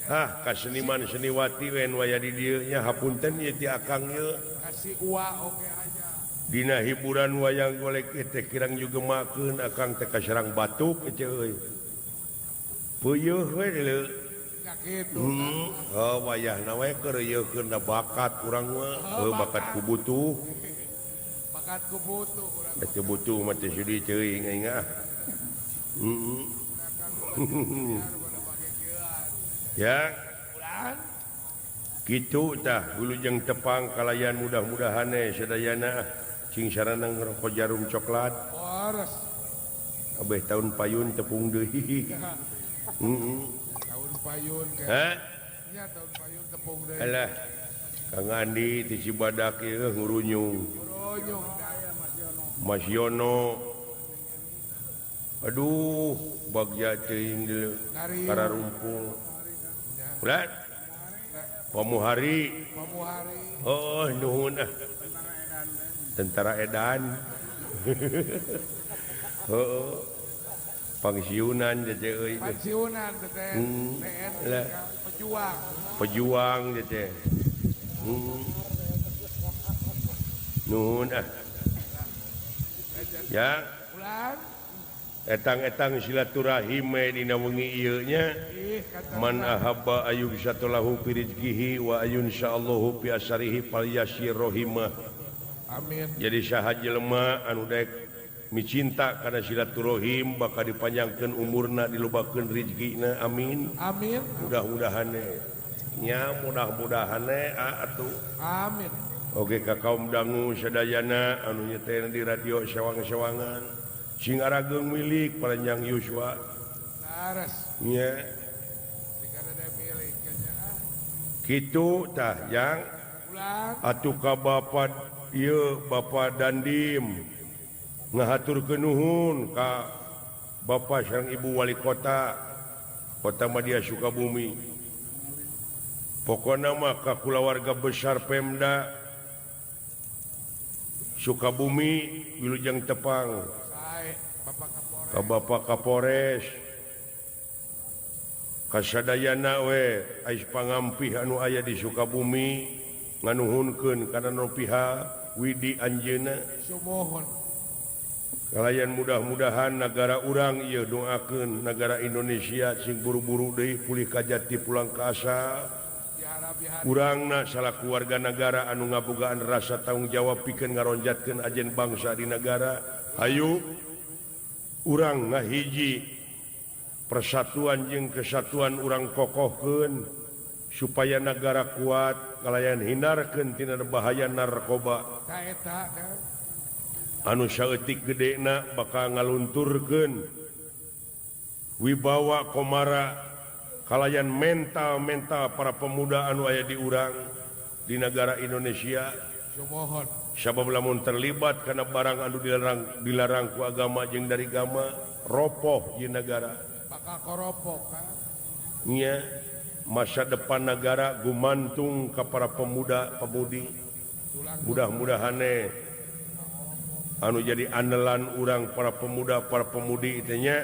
B: Ah ka seniman seniwati we nu aya di dieu nya hapunten ieu ti akang ieu.
C: Kasih ua oge aya.
B: Dina hiburan wayang golek teh kirang jugemakeun akang teh kaserang batuk teh euy. Peuyeih we deuleu. Oh wayahna we keur yeukeun bakat urang mah, heuh bakat ku butuh.
C: Bakat ku butuh urang.
B: Teu butuh mah teh sudi teuing aing ah. Ya. Kitu tah wilujeng tepang kalayan mudah-mudahan sadayana cing sarana ngerokok jarum coklat. Abeh tahun payun tepung deui.
C: Tahun payun
B: hah?
C: Nya tahun payun tepung deui.
B: Alah. Kang Andi ti Cibadak ieu ngurunyung.
C: Ngurunyung
B: Mas Yono. Aduh, bagja teuing deuleu kararumpul. Ulah. Pamuhari.
C: Pamuhari.
B: Oh, nuhun ah. Tentara edan. Heeh. Pangsiunan teh euy.
C: Pangsiunan teh.
B: Lah.
C: Pejuang.
B: Pejuang teh. Nuhun ah. Ya. Etang-etang silaturahim dina wengi ieu nya. Man ahabba ayyub satulahu fi rizqihi wa ayun syaallahu fi asarihi falyasir rahimah.
C: Amin.
B: Jadi saha jelema anu dek micinta kana silaturahim bakal dipanjangkeun umurna dilobakeun rezekina. Amin.
C: Amin.
B: Mudah-mudahan nya mudah-mudahan atuh.
C: Amin.
B: Oke ka kaum dangu sadayana anu nyetel di radio sewang-sewangan sing arageung milik panjang yuswa.
C: Laras.
B: Nya. Kitu tah yang atuh ka bapak ieu Bapak Dandim ngahaturkeun nuhun ka Bapak sareng Ibu Wali Kota Kota Madya Sukabumi. Pokona mah ka kulawarga besar Pemda Sukabumi wilujeng tepang ka Bapak Kapolres kasadayana we ais pangampih anu aya di Sukabumi nganuhunkeun kana nu piha widi anjeunna.
C: Sumuhun.
B: Kalayan mudah-mudahan negara urang ieu doakeun negara Indonesia sing buru-buru deui pulih ka jati pulang ka asa. Urangna salaku warga negara anu ngabogaan rasa tanggung jawab pikeun ngaronjatkeun ajen bangsa di negara. Hayu urang ngahiji persatuan jeung kesatuan urang kokohkeun. Supaya negara kuat kalayan hindarkeun tina bahaya narkoba. Anu saeutik gedena bakal ngalunturkeun wibawa komara kalayan mental-mental para pemuda anu aya di urang di negara Indonesia. Sabab lamun terlibat karena barang anu dilarang ku agama jeung dari agama ropoh di negara.
C: Bakal koropok kan?
B: Nya masa depan negara gumantung ke para pemuda pemudi. Mudah-mudahane anu jadi andalan urang para pemuda para pemudi itu nya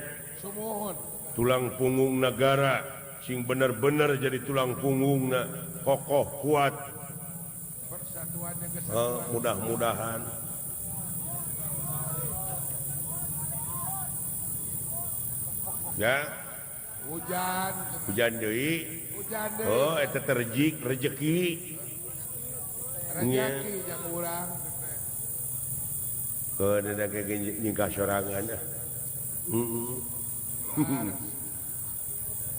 B: tulang punggung negara sing bener-bener jadi tulang punggungna kokoh kuat. Mudah-mudahan ya
C: hujan
B: hujan deui. Oh eta terjik rejeki
C: rejeki jang urang
B: heuh da ge nyingkah sorangan.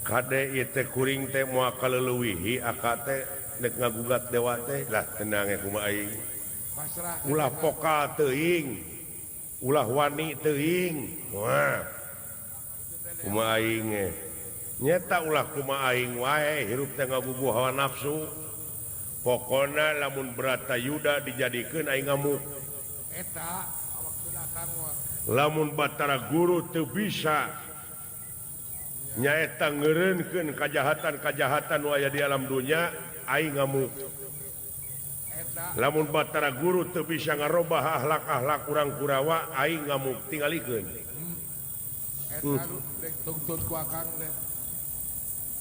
B: Kade ieu teh kuring teh moal kaleuwihi aka teh nek ngagugat dewa teh lah tenang ya kumaha aing. Ulah pokal teuing, ulah wani teuing. Wah. Kumaha aing ge. Nyeta ulah kumaha aing wae hirup teh ngagugu hawa nafsu. Pokona lamun Bratayuda dijadikeun aing ngamuk.
C: Eta awak kang
B: Lamun Batara Guru teu bisa nyaeta ngeureunkeun kajahatan-kajahatan nu aya di alam dunya aing ngamuk. Lamun Batara Guru teu bisa ngarobah akhlak-akhlak urang Kurawa aing ngamuk tingalikeun.
C: Eta ku akang teh.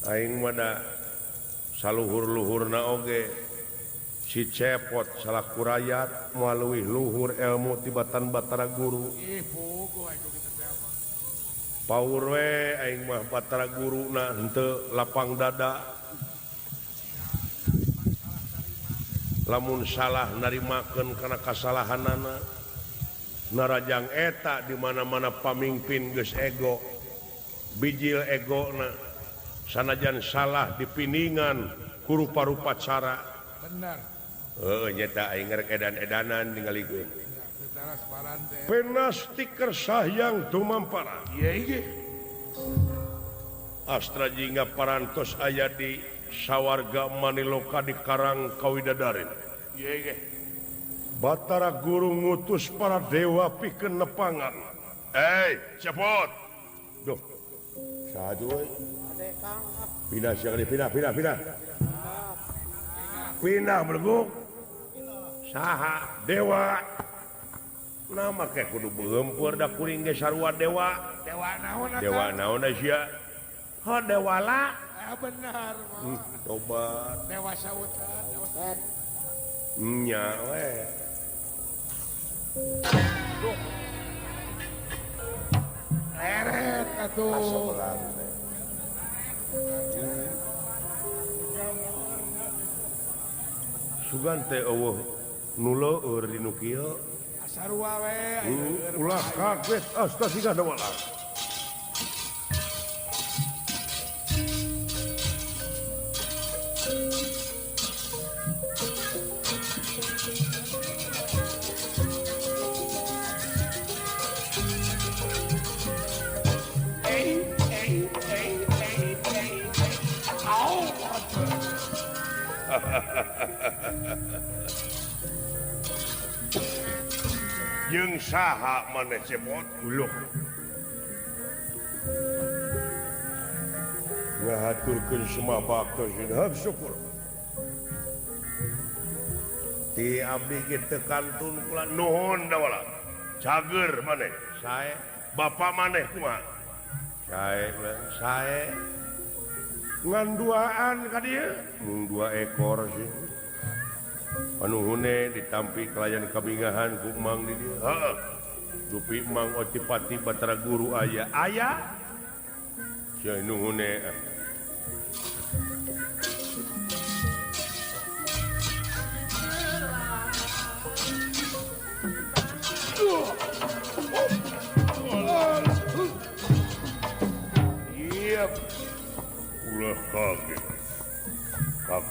B: Aing mah da saluhur-luhurna oge si Cepot salaku rayat moal leuwih luhur ilmu tibatan Batara Guru. Paur we aing mah Batara Guruna henteu lapang dada. Lamun salah narimakeun kana kasalahanana. Narajang eta di mana-mana pamingpin geus ego. Bijil egona sanajan salah dipiningan ku rupa-rupa cara.
C: Benar.
B: Heuh nyeta aing rek edan-edanan ningalikeun. Penasti kersahyang tumampara. Astra jingga parantos aya di sawarga Maniloka di Karang Kawidadarin. Batara Guru ngutus para dewa pikeun nepangan. Cepot. Duh. Saha euy? Pindah sia pindah pindah pindah. Pindah beleguk. Saha dewa. Nama kayak kudu beungpeur da kuring ge sarua dewa.
C: Dewa naon?
B: Dewa naon sia? Ho dewala.
C: Benar.
B: Tobat.
C: Dewa sautan.
B: Nya we.
C: Duh. Leret atuh.
B: Sugan teh eueuh nu leueur di nu kieu.
C: Sarua we.
B: Ulah kaget astagfirullah dewala. Jeung saha maneh Cepot uluh ngahaturkeun semua bakto hak syukur ti abdi ge teu kantun kula nuhun dawala cager maneh sae bapa maneh kumaha sae sae ngan duaan ka dieu mung dua ekor sih panuhune ditampi kalayan kabingahan ku Mang di dieu. Heeh. Dupi Mang Otipati Batara Guru aya. Aya. Sia nuhune. Iya. Ulah kaget.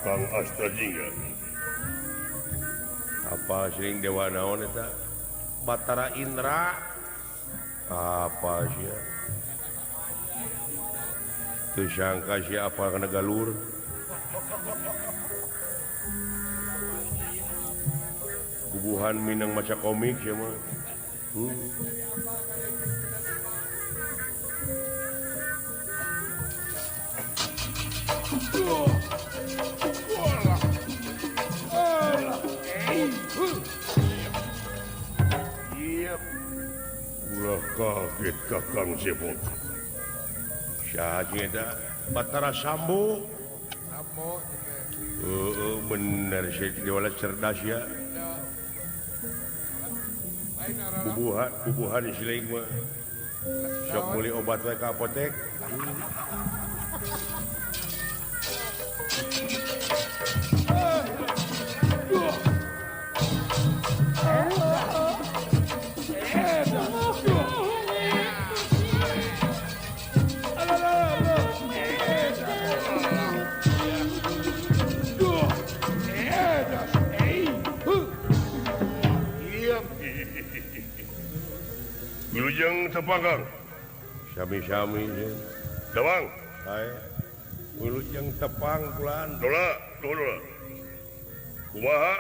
A: Kakang Astajingga. Apa sing dewa naon eta? Batara Indra. Apa sia? Teu sangka sia apa kana galur. Bubuhan minang maca komik sia mah. Ulah kaget Kakang Zebot. Saha jeung eta? Batara Sambo.
C: Sambo.
A: Heeh, bener sih dewa cerdas ya. Bubuhan, bubuhan siling mah. Sok meuli obat we ka apotek. Wilujeng tepang Kang. Sami-sami Dawang. Hai. Wilujeng tepang kulan. Dola, dola. Kumaha?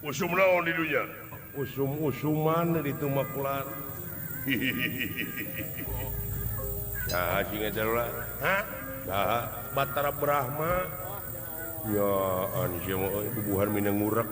A: Usum naon di dunya? Usum-usuman di ditu mah kulan. Saha sing eta dola? Hah? Saha? Batara Brahma. Ya, an sia mah euy bubuhan minang ngurek.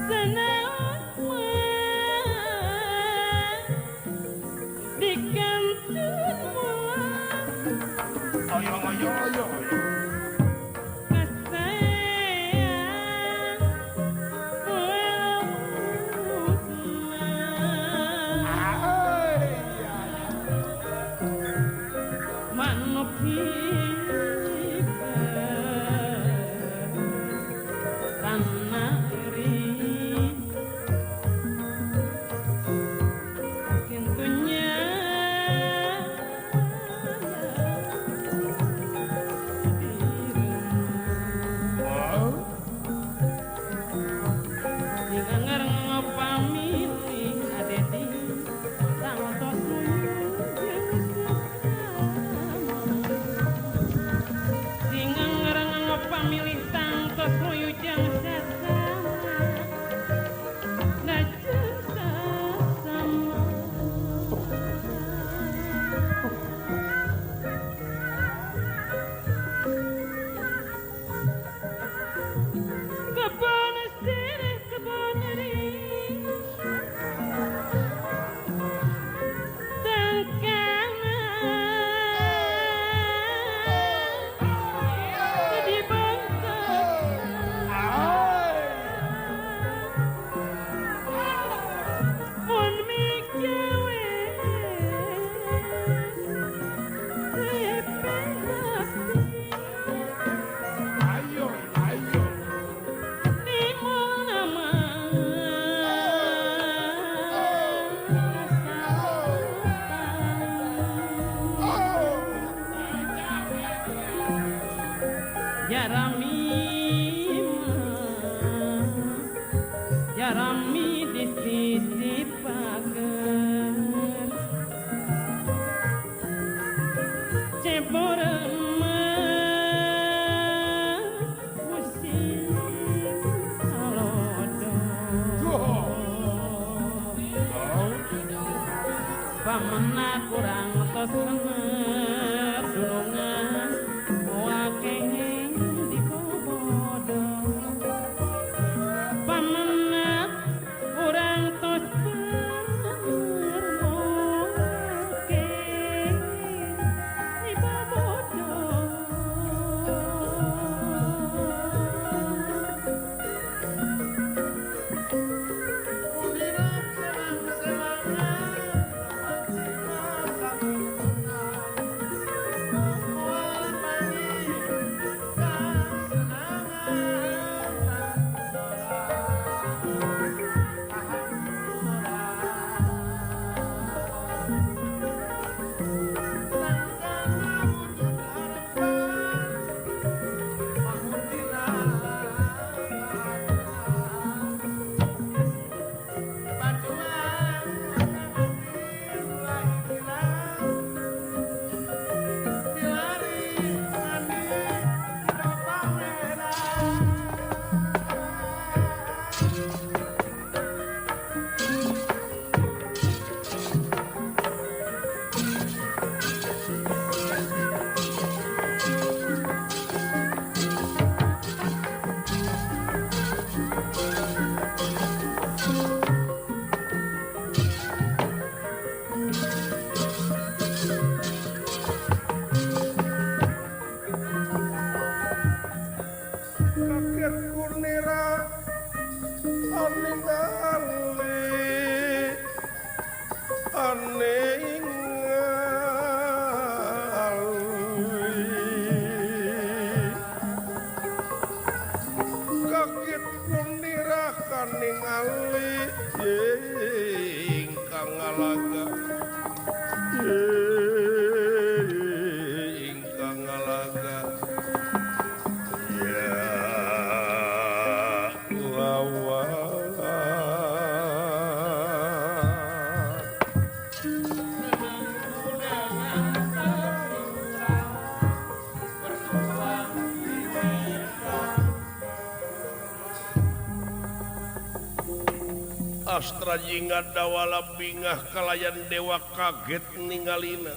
E: Senang Jarami di sisi pagar cebor pusing alodo pamena kurang tos bener dunungan moal kenging dibobodo pamena urang tos bener moal kenging dibobodo.
A: Astra jingga dawala bingah kalayan dewa kaget ningalina.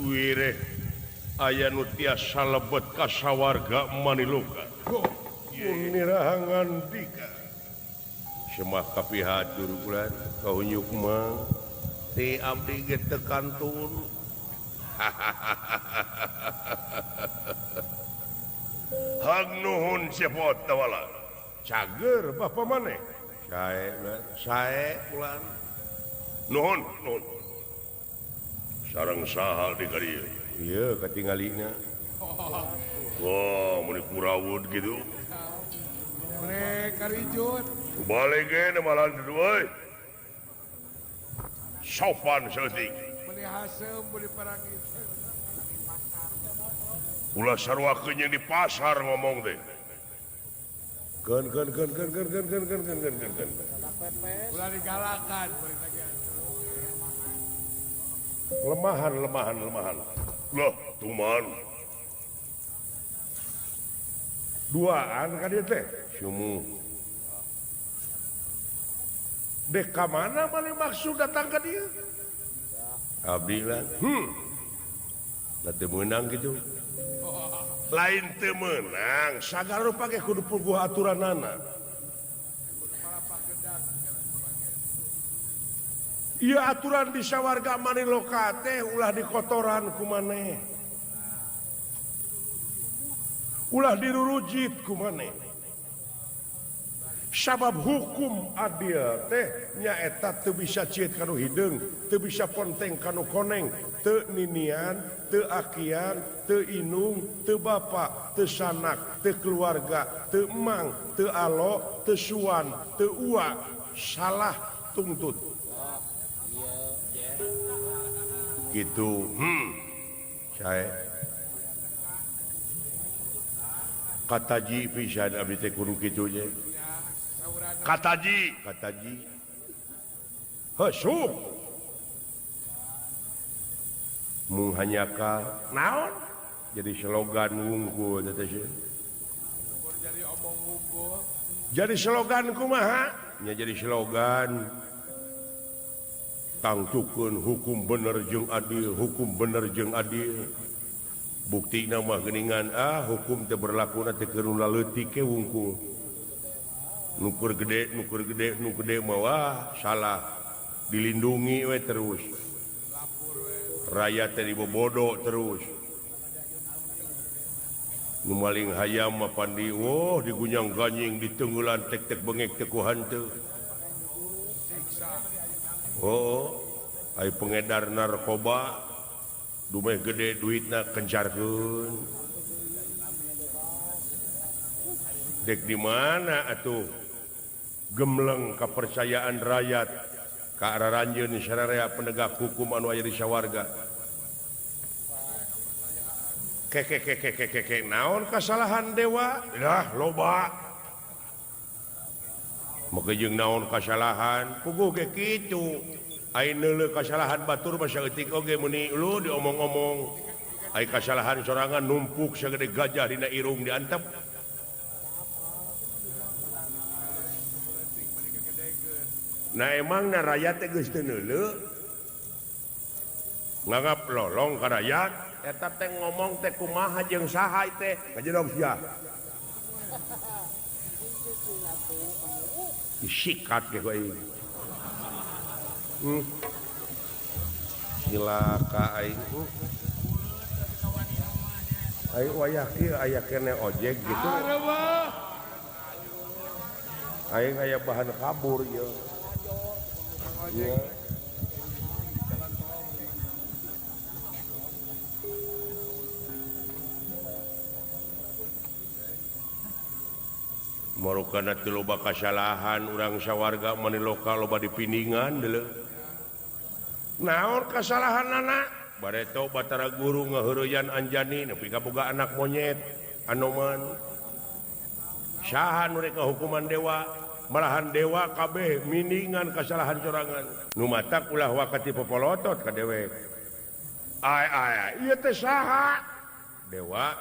A: Wireh aya nu tiasa lebet ka sawarga maniluka. Nirahangan dika. Semah kapihatur ulan kahunyuk mah ti abdi ge teu kantun. Hag nuhun cepot dawala. Cager bapak maneh sae sae ulan nuhun nuhun sareng saha di ka dieu ieu katingalina wah mun kurawud kitu
C: mene karijut
A: balik ge malah euy sopan saeutik
C: meni haseum beli parangit
A: ulah sarua jeung di pasar ngomong teh Gen gen gen gen gen gen gen gen gen gen gen gen.
C: Ulah digalakan.
A: Lemahan lemahan lemahan. Loh, tuman. Duaan ka dieu teh. Sumuh. Dek ka mana maneh maksud datang ka dieu? Abdi lah. Da teu meunang kitu.
B: Lain teu meunang sagala rupa ge kudu puguh aturanana. Ieu aturan di sawarga maniloka teh ulah dikotoran ku maneh. Ulah dirurujit ku maneh. Sabab hukum adil teh nyaeta teu bisa cieut kanu hideung, teu bisa ponteng kanu koneng, teu ninian, teu akian, teu inung, teu bapa, teu sanak, teu keluarga, teu emang, teu alo, teu suan, teu ua, salah tuntut. Gitu. Saya kataji pisan abdi teh kudu kitu je. Kataji, kataji. Heusup. Mung hanyaka naon? Jadi slogan wungkul teh teh.
C: Jadi omong wungkul.
B: Jadi slogan kumaha? Nya jadi slogan tangtukeun hukum bener jeung adil, hukum bener jeung adil. Buktina mah geuningan hukum teh berlakuna teh keur nu leutik ke wungkul. Nukur gede, nukur gede, nu gede mah wah salah. Dilindungi we terus. Rakyat teh dibobodo terus. Nu maling hayam mah pandi woh digunyang-ganying ditenggelan tek-tek bengek teh ku hanteu. Oh, ai pengedar narkoba dumeh gede duitna kencarkeun. Dek di mana atuh gemleng kepercayaan rakyat ka araranjeun sararea penegak hukum anu aya di sawarga. Keke naon kasalahan dewa? Lah loba. Make jeung naon kasalahan? Puguh ge kitu. Ai neuleuh kasalahan batur mah saeutik oge meuni lu diomong-omong. Ai kasalahan sorangan numpuk sagede gajah dina irung diantep. Nah emang na rakyat teh geus teu neuleuh. Nganggap lolong ka rakyat eta teh ngomong teh kumaha jeung saha teh ngajedog sia. Disikat ge ku aing. Cilaka aing. Aing wayah kieu aya keneh ojek gitu. Aing aya bahan kabur ieu. Ya. Marukana teu loba kasalahan urang sawarga maniloka loba dipindingan deuleu. Naon kasalahanana? Bareto Batara Guru ngaheureyan Anjani nepi ka boga anak monyet Anoman. Saha nu rek hukuman dewa? Malahan dewa kabeh miningan kasalahan sorangan. Nu matak ulah wakati popolotot ka dewek. Ai ai ieu teh saha? Dewa.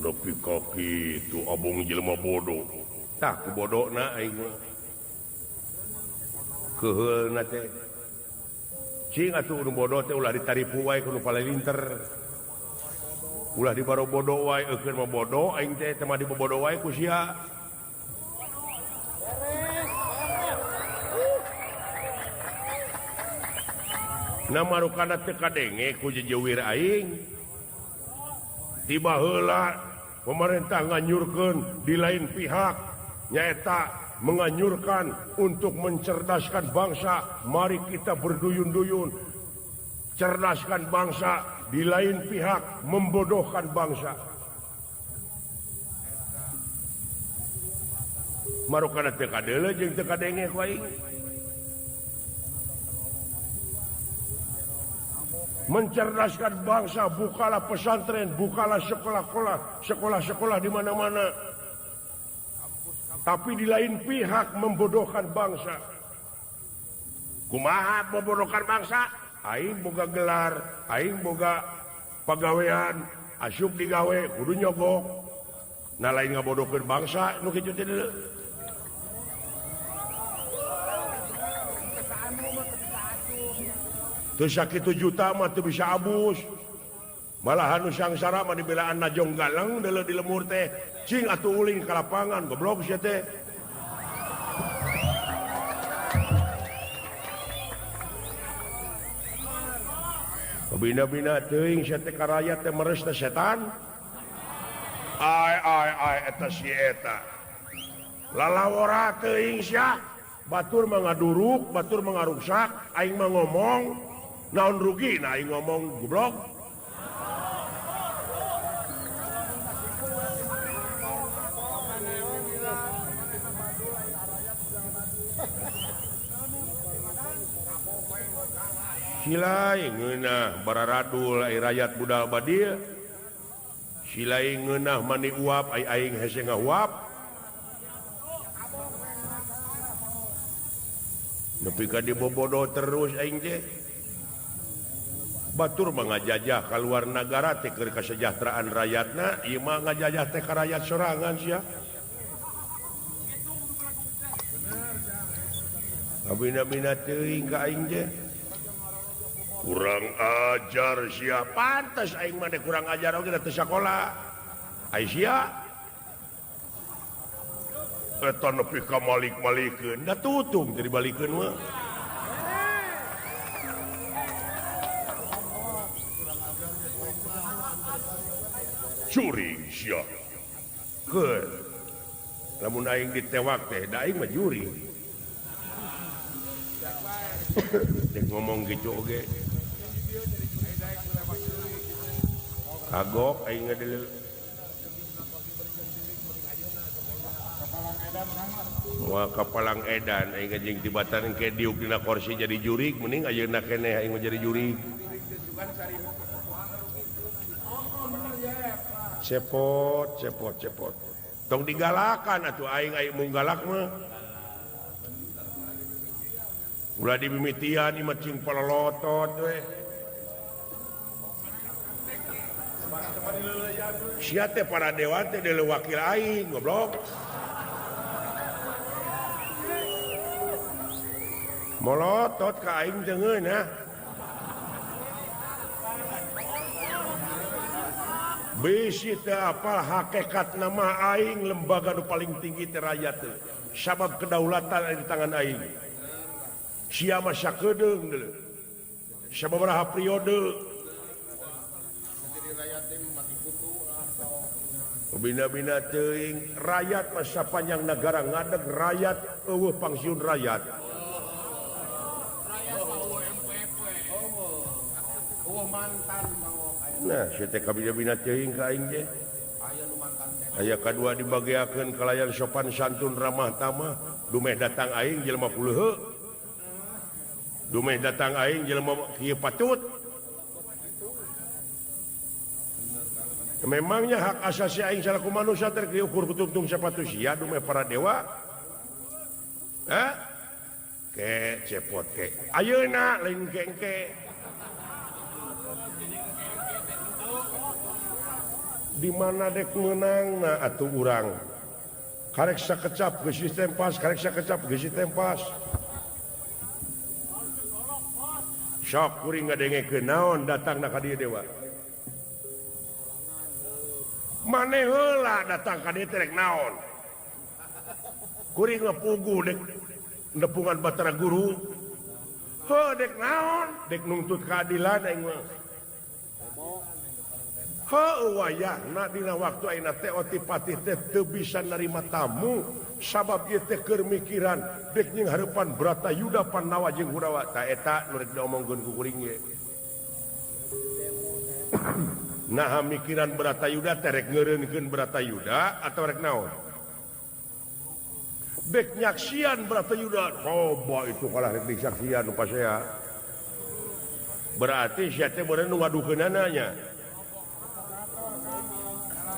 B: Nepi ka kitu abong jelema bodoh. Tah ku bodona aing mah. Keuheulna teh. Cing atuh nu bodoh teh ulah ditaripu wae ku nu palalinter. Ulah dibaro bodoh wae eukeun mah bodoh aing teh teh mah dibobodo wae ku sia. Na marukana teu kadenge ku jejewir aing. Tiba heula pemerintah nganyurkeun di lain pihak nyaeta menganyurkan untuk mencerdaskan bangsa, mari kita berduyun-duyun cerdaskan bangsa, di lain pihak membodohkan bangsa. Marukana teu kadeuleu jeung teu kadenge ku aing. Mencerdaskan bangsa, bukalah pesantren, bukalah sekolah-sekolah, sekolah-sekolah di mana-mana. Tapi di lain pihak membodohkan bangsa. Kumaha membodohkan bangsa? Aing boga gelar, aing boga pagawean, asup digawe kudu nyogok. Nah lain ngabodohkeun bangsa nu kitu teh deuleu. Teu sakitu juta mah teu bisa abus. Malahan nu sangsara mah dibelaan najong galeng deuleu di lemur teh. Cing atuh ulin ka lapangan goblok sia teh. Bina-bina teuing sia teh ka rakyat teh meres teh setan. Ai ai ai eta si eta. Lalawora teuing sia. Batur mah ngaduruk, batur mah ngaruksak, aing mah ngomong naon rugi nah aing ngomong goblok. Silai ngeunah bararadul ai rakyat budal badil. Silai ngeunah mani uap ai aing hese ngahuap. Nepi ka dibobodo terus aing teh. Batur mah ngajajah ka luar nagara teh keur kasejahteraan rakyatna, ieu mah ngajajah teh ka rakyat sorangan sia. Abina-bina teuing ka aing teh. Kurang ajar sia, pantes aing mah teh kurang ajar oge da teu sakola. Ai sia eta nepi ka malik-malikeun, da tutung teu dibalikeun mah. Juring sia. Keur lamun aing ditewak teh da aing mah juring. Dek ngomong gitu oge. Kagok aing ngadeuleu. Moal kapalang edan aing jeung tibatan engke diuk dina kursi jadi jurig mending ayeuna keneh aing mah jadi jurig. Cepot cepot cepot. Tong digalakan atuh aing aing mung galak mah. Ulah dimimitian ieu mah cing palolotot we. Sia teh para dewa teh deuleu wakil aing goblok. Molotot ka aing teh ngeunah. Bisi teh apal hakikat nama aing lembaga nu paling tinggi teh rakyat teh. Sabab kedaulatan ada di tangan aing. Sia mah sakedeung deuleu. Sababaraha periode. Bina-bina teuing rakyat masa panjang negara ngadeg rakyat eueuh pangsiun rakyat. Nah, sia teh kabina-bina teuing ka aing teh. Aya kadua dibageakeun kalayan sopan santun ramah tamah, dumeh datang aing jelema puleuh. Dumeh datang aing jelema kieu patut. Memangnya hak asasi aing salaku manusia teh diukur kutungtung sepatu sia dumeh para dewa. Hah? Ke cepot ke. Ayeuna lain ke. Di mana dek meunangna atuh urang. Karek sakecap geus ditempas, karek sakecap geus ditempas. Sok kuring ngadengekeun naon datangna ka dieu dewa. Maneh heula datang ka dieu teh rek naon. Kuring ngapuguh dek nepungan Batara Guru. Heuh dek naon? Dek nungtut keadilan aing mah. Heuh wayahna dina waktu ayeuna teh otipatih teh teu bisa narima tamu sabab ieu teh keur mikiran dek jeung hareupan Bratayuda Pandawa jeung Kurawa. Ta eta nu rek diomongkeun ku kuring ge. Nah mikiran Bratayuda teh rek ngeureunkeun Bratayuda atau rek naon? Dek nyaksian Bratayuda. Coba itu kalah rek disaksian nu pasea. Berarti sia teh beureuh nu ngadukeunana nya.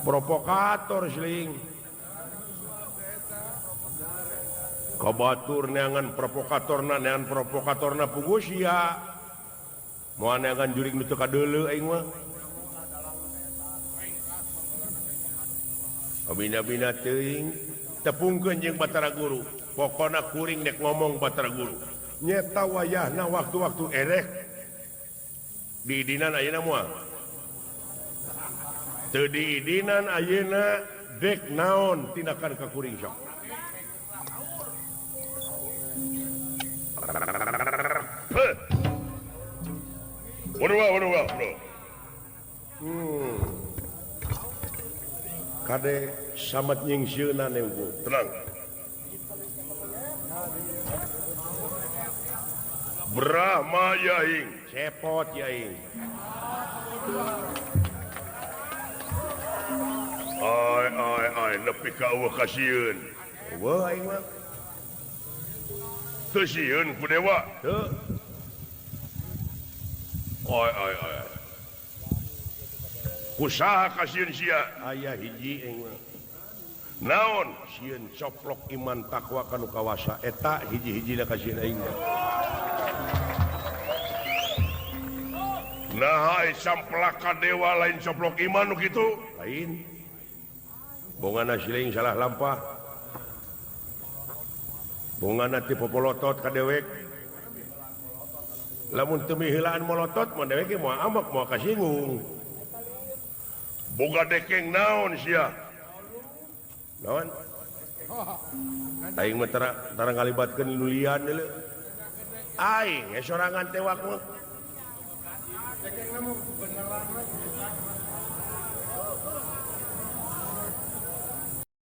B: Provokator seling. Kabatur neangan provokatorna neangan provokatorna puguh sia. Moal neangan jurig nu teu kadeuleu aing mah. Bina-bina teuing tepungkeun jeung Batara Guru. Pokona kuring dek ngomong Batara Guru. Nyeta wayahna waktu-waktu erek. Diidinan ayeuna moal. Teu diidinan ayeuna dek naon tindakan ka kuring sok. Kade samet nyingsieunan eueuh.
A: Tenang. Brahma yaing,
B: cepot yaing.
A: Ai ai ai nepi ka eueuh kasieun.
B: Eueuh aing mah.
A: Teu sieun ku dewa.
B: Teu.
A: Ai ai ai. Kusaha kasieun sia?
B: Aya hiji aing mah.
A: Naon?
B: Sieun coplok iman takwa ka nu kawasa eta hiji-hijina kasieun aing mah.
A: Nah, samplaka dewa lain coplok iman nu kitu?
B: Lain. Bongana siling salah lampah. Bongana ti popolotot ka dewek. Lamun teu miheulaan molotot mah dewek ge moal ambek moal kasinggung.
A: Boga dekeng naon sia?
B: Naon? Aing mah tara ngalibatkeun lulian deuleu. Aing ge sorangan tewak mah.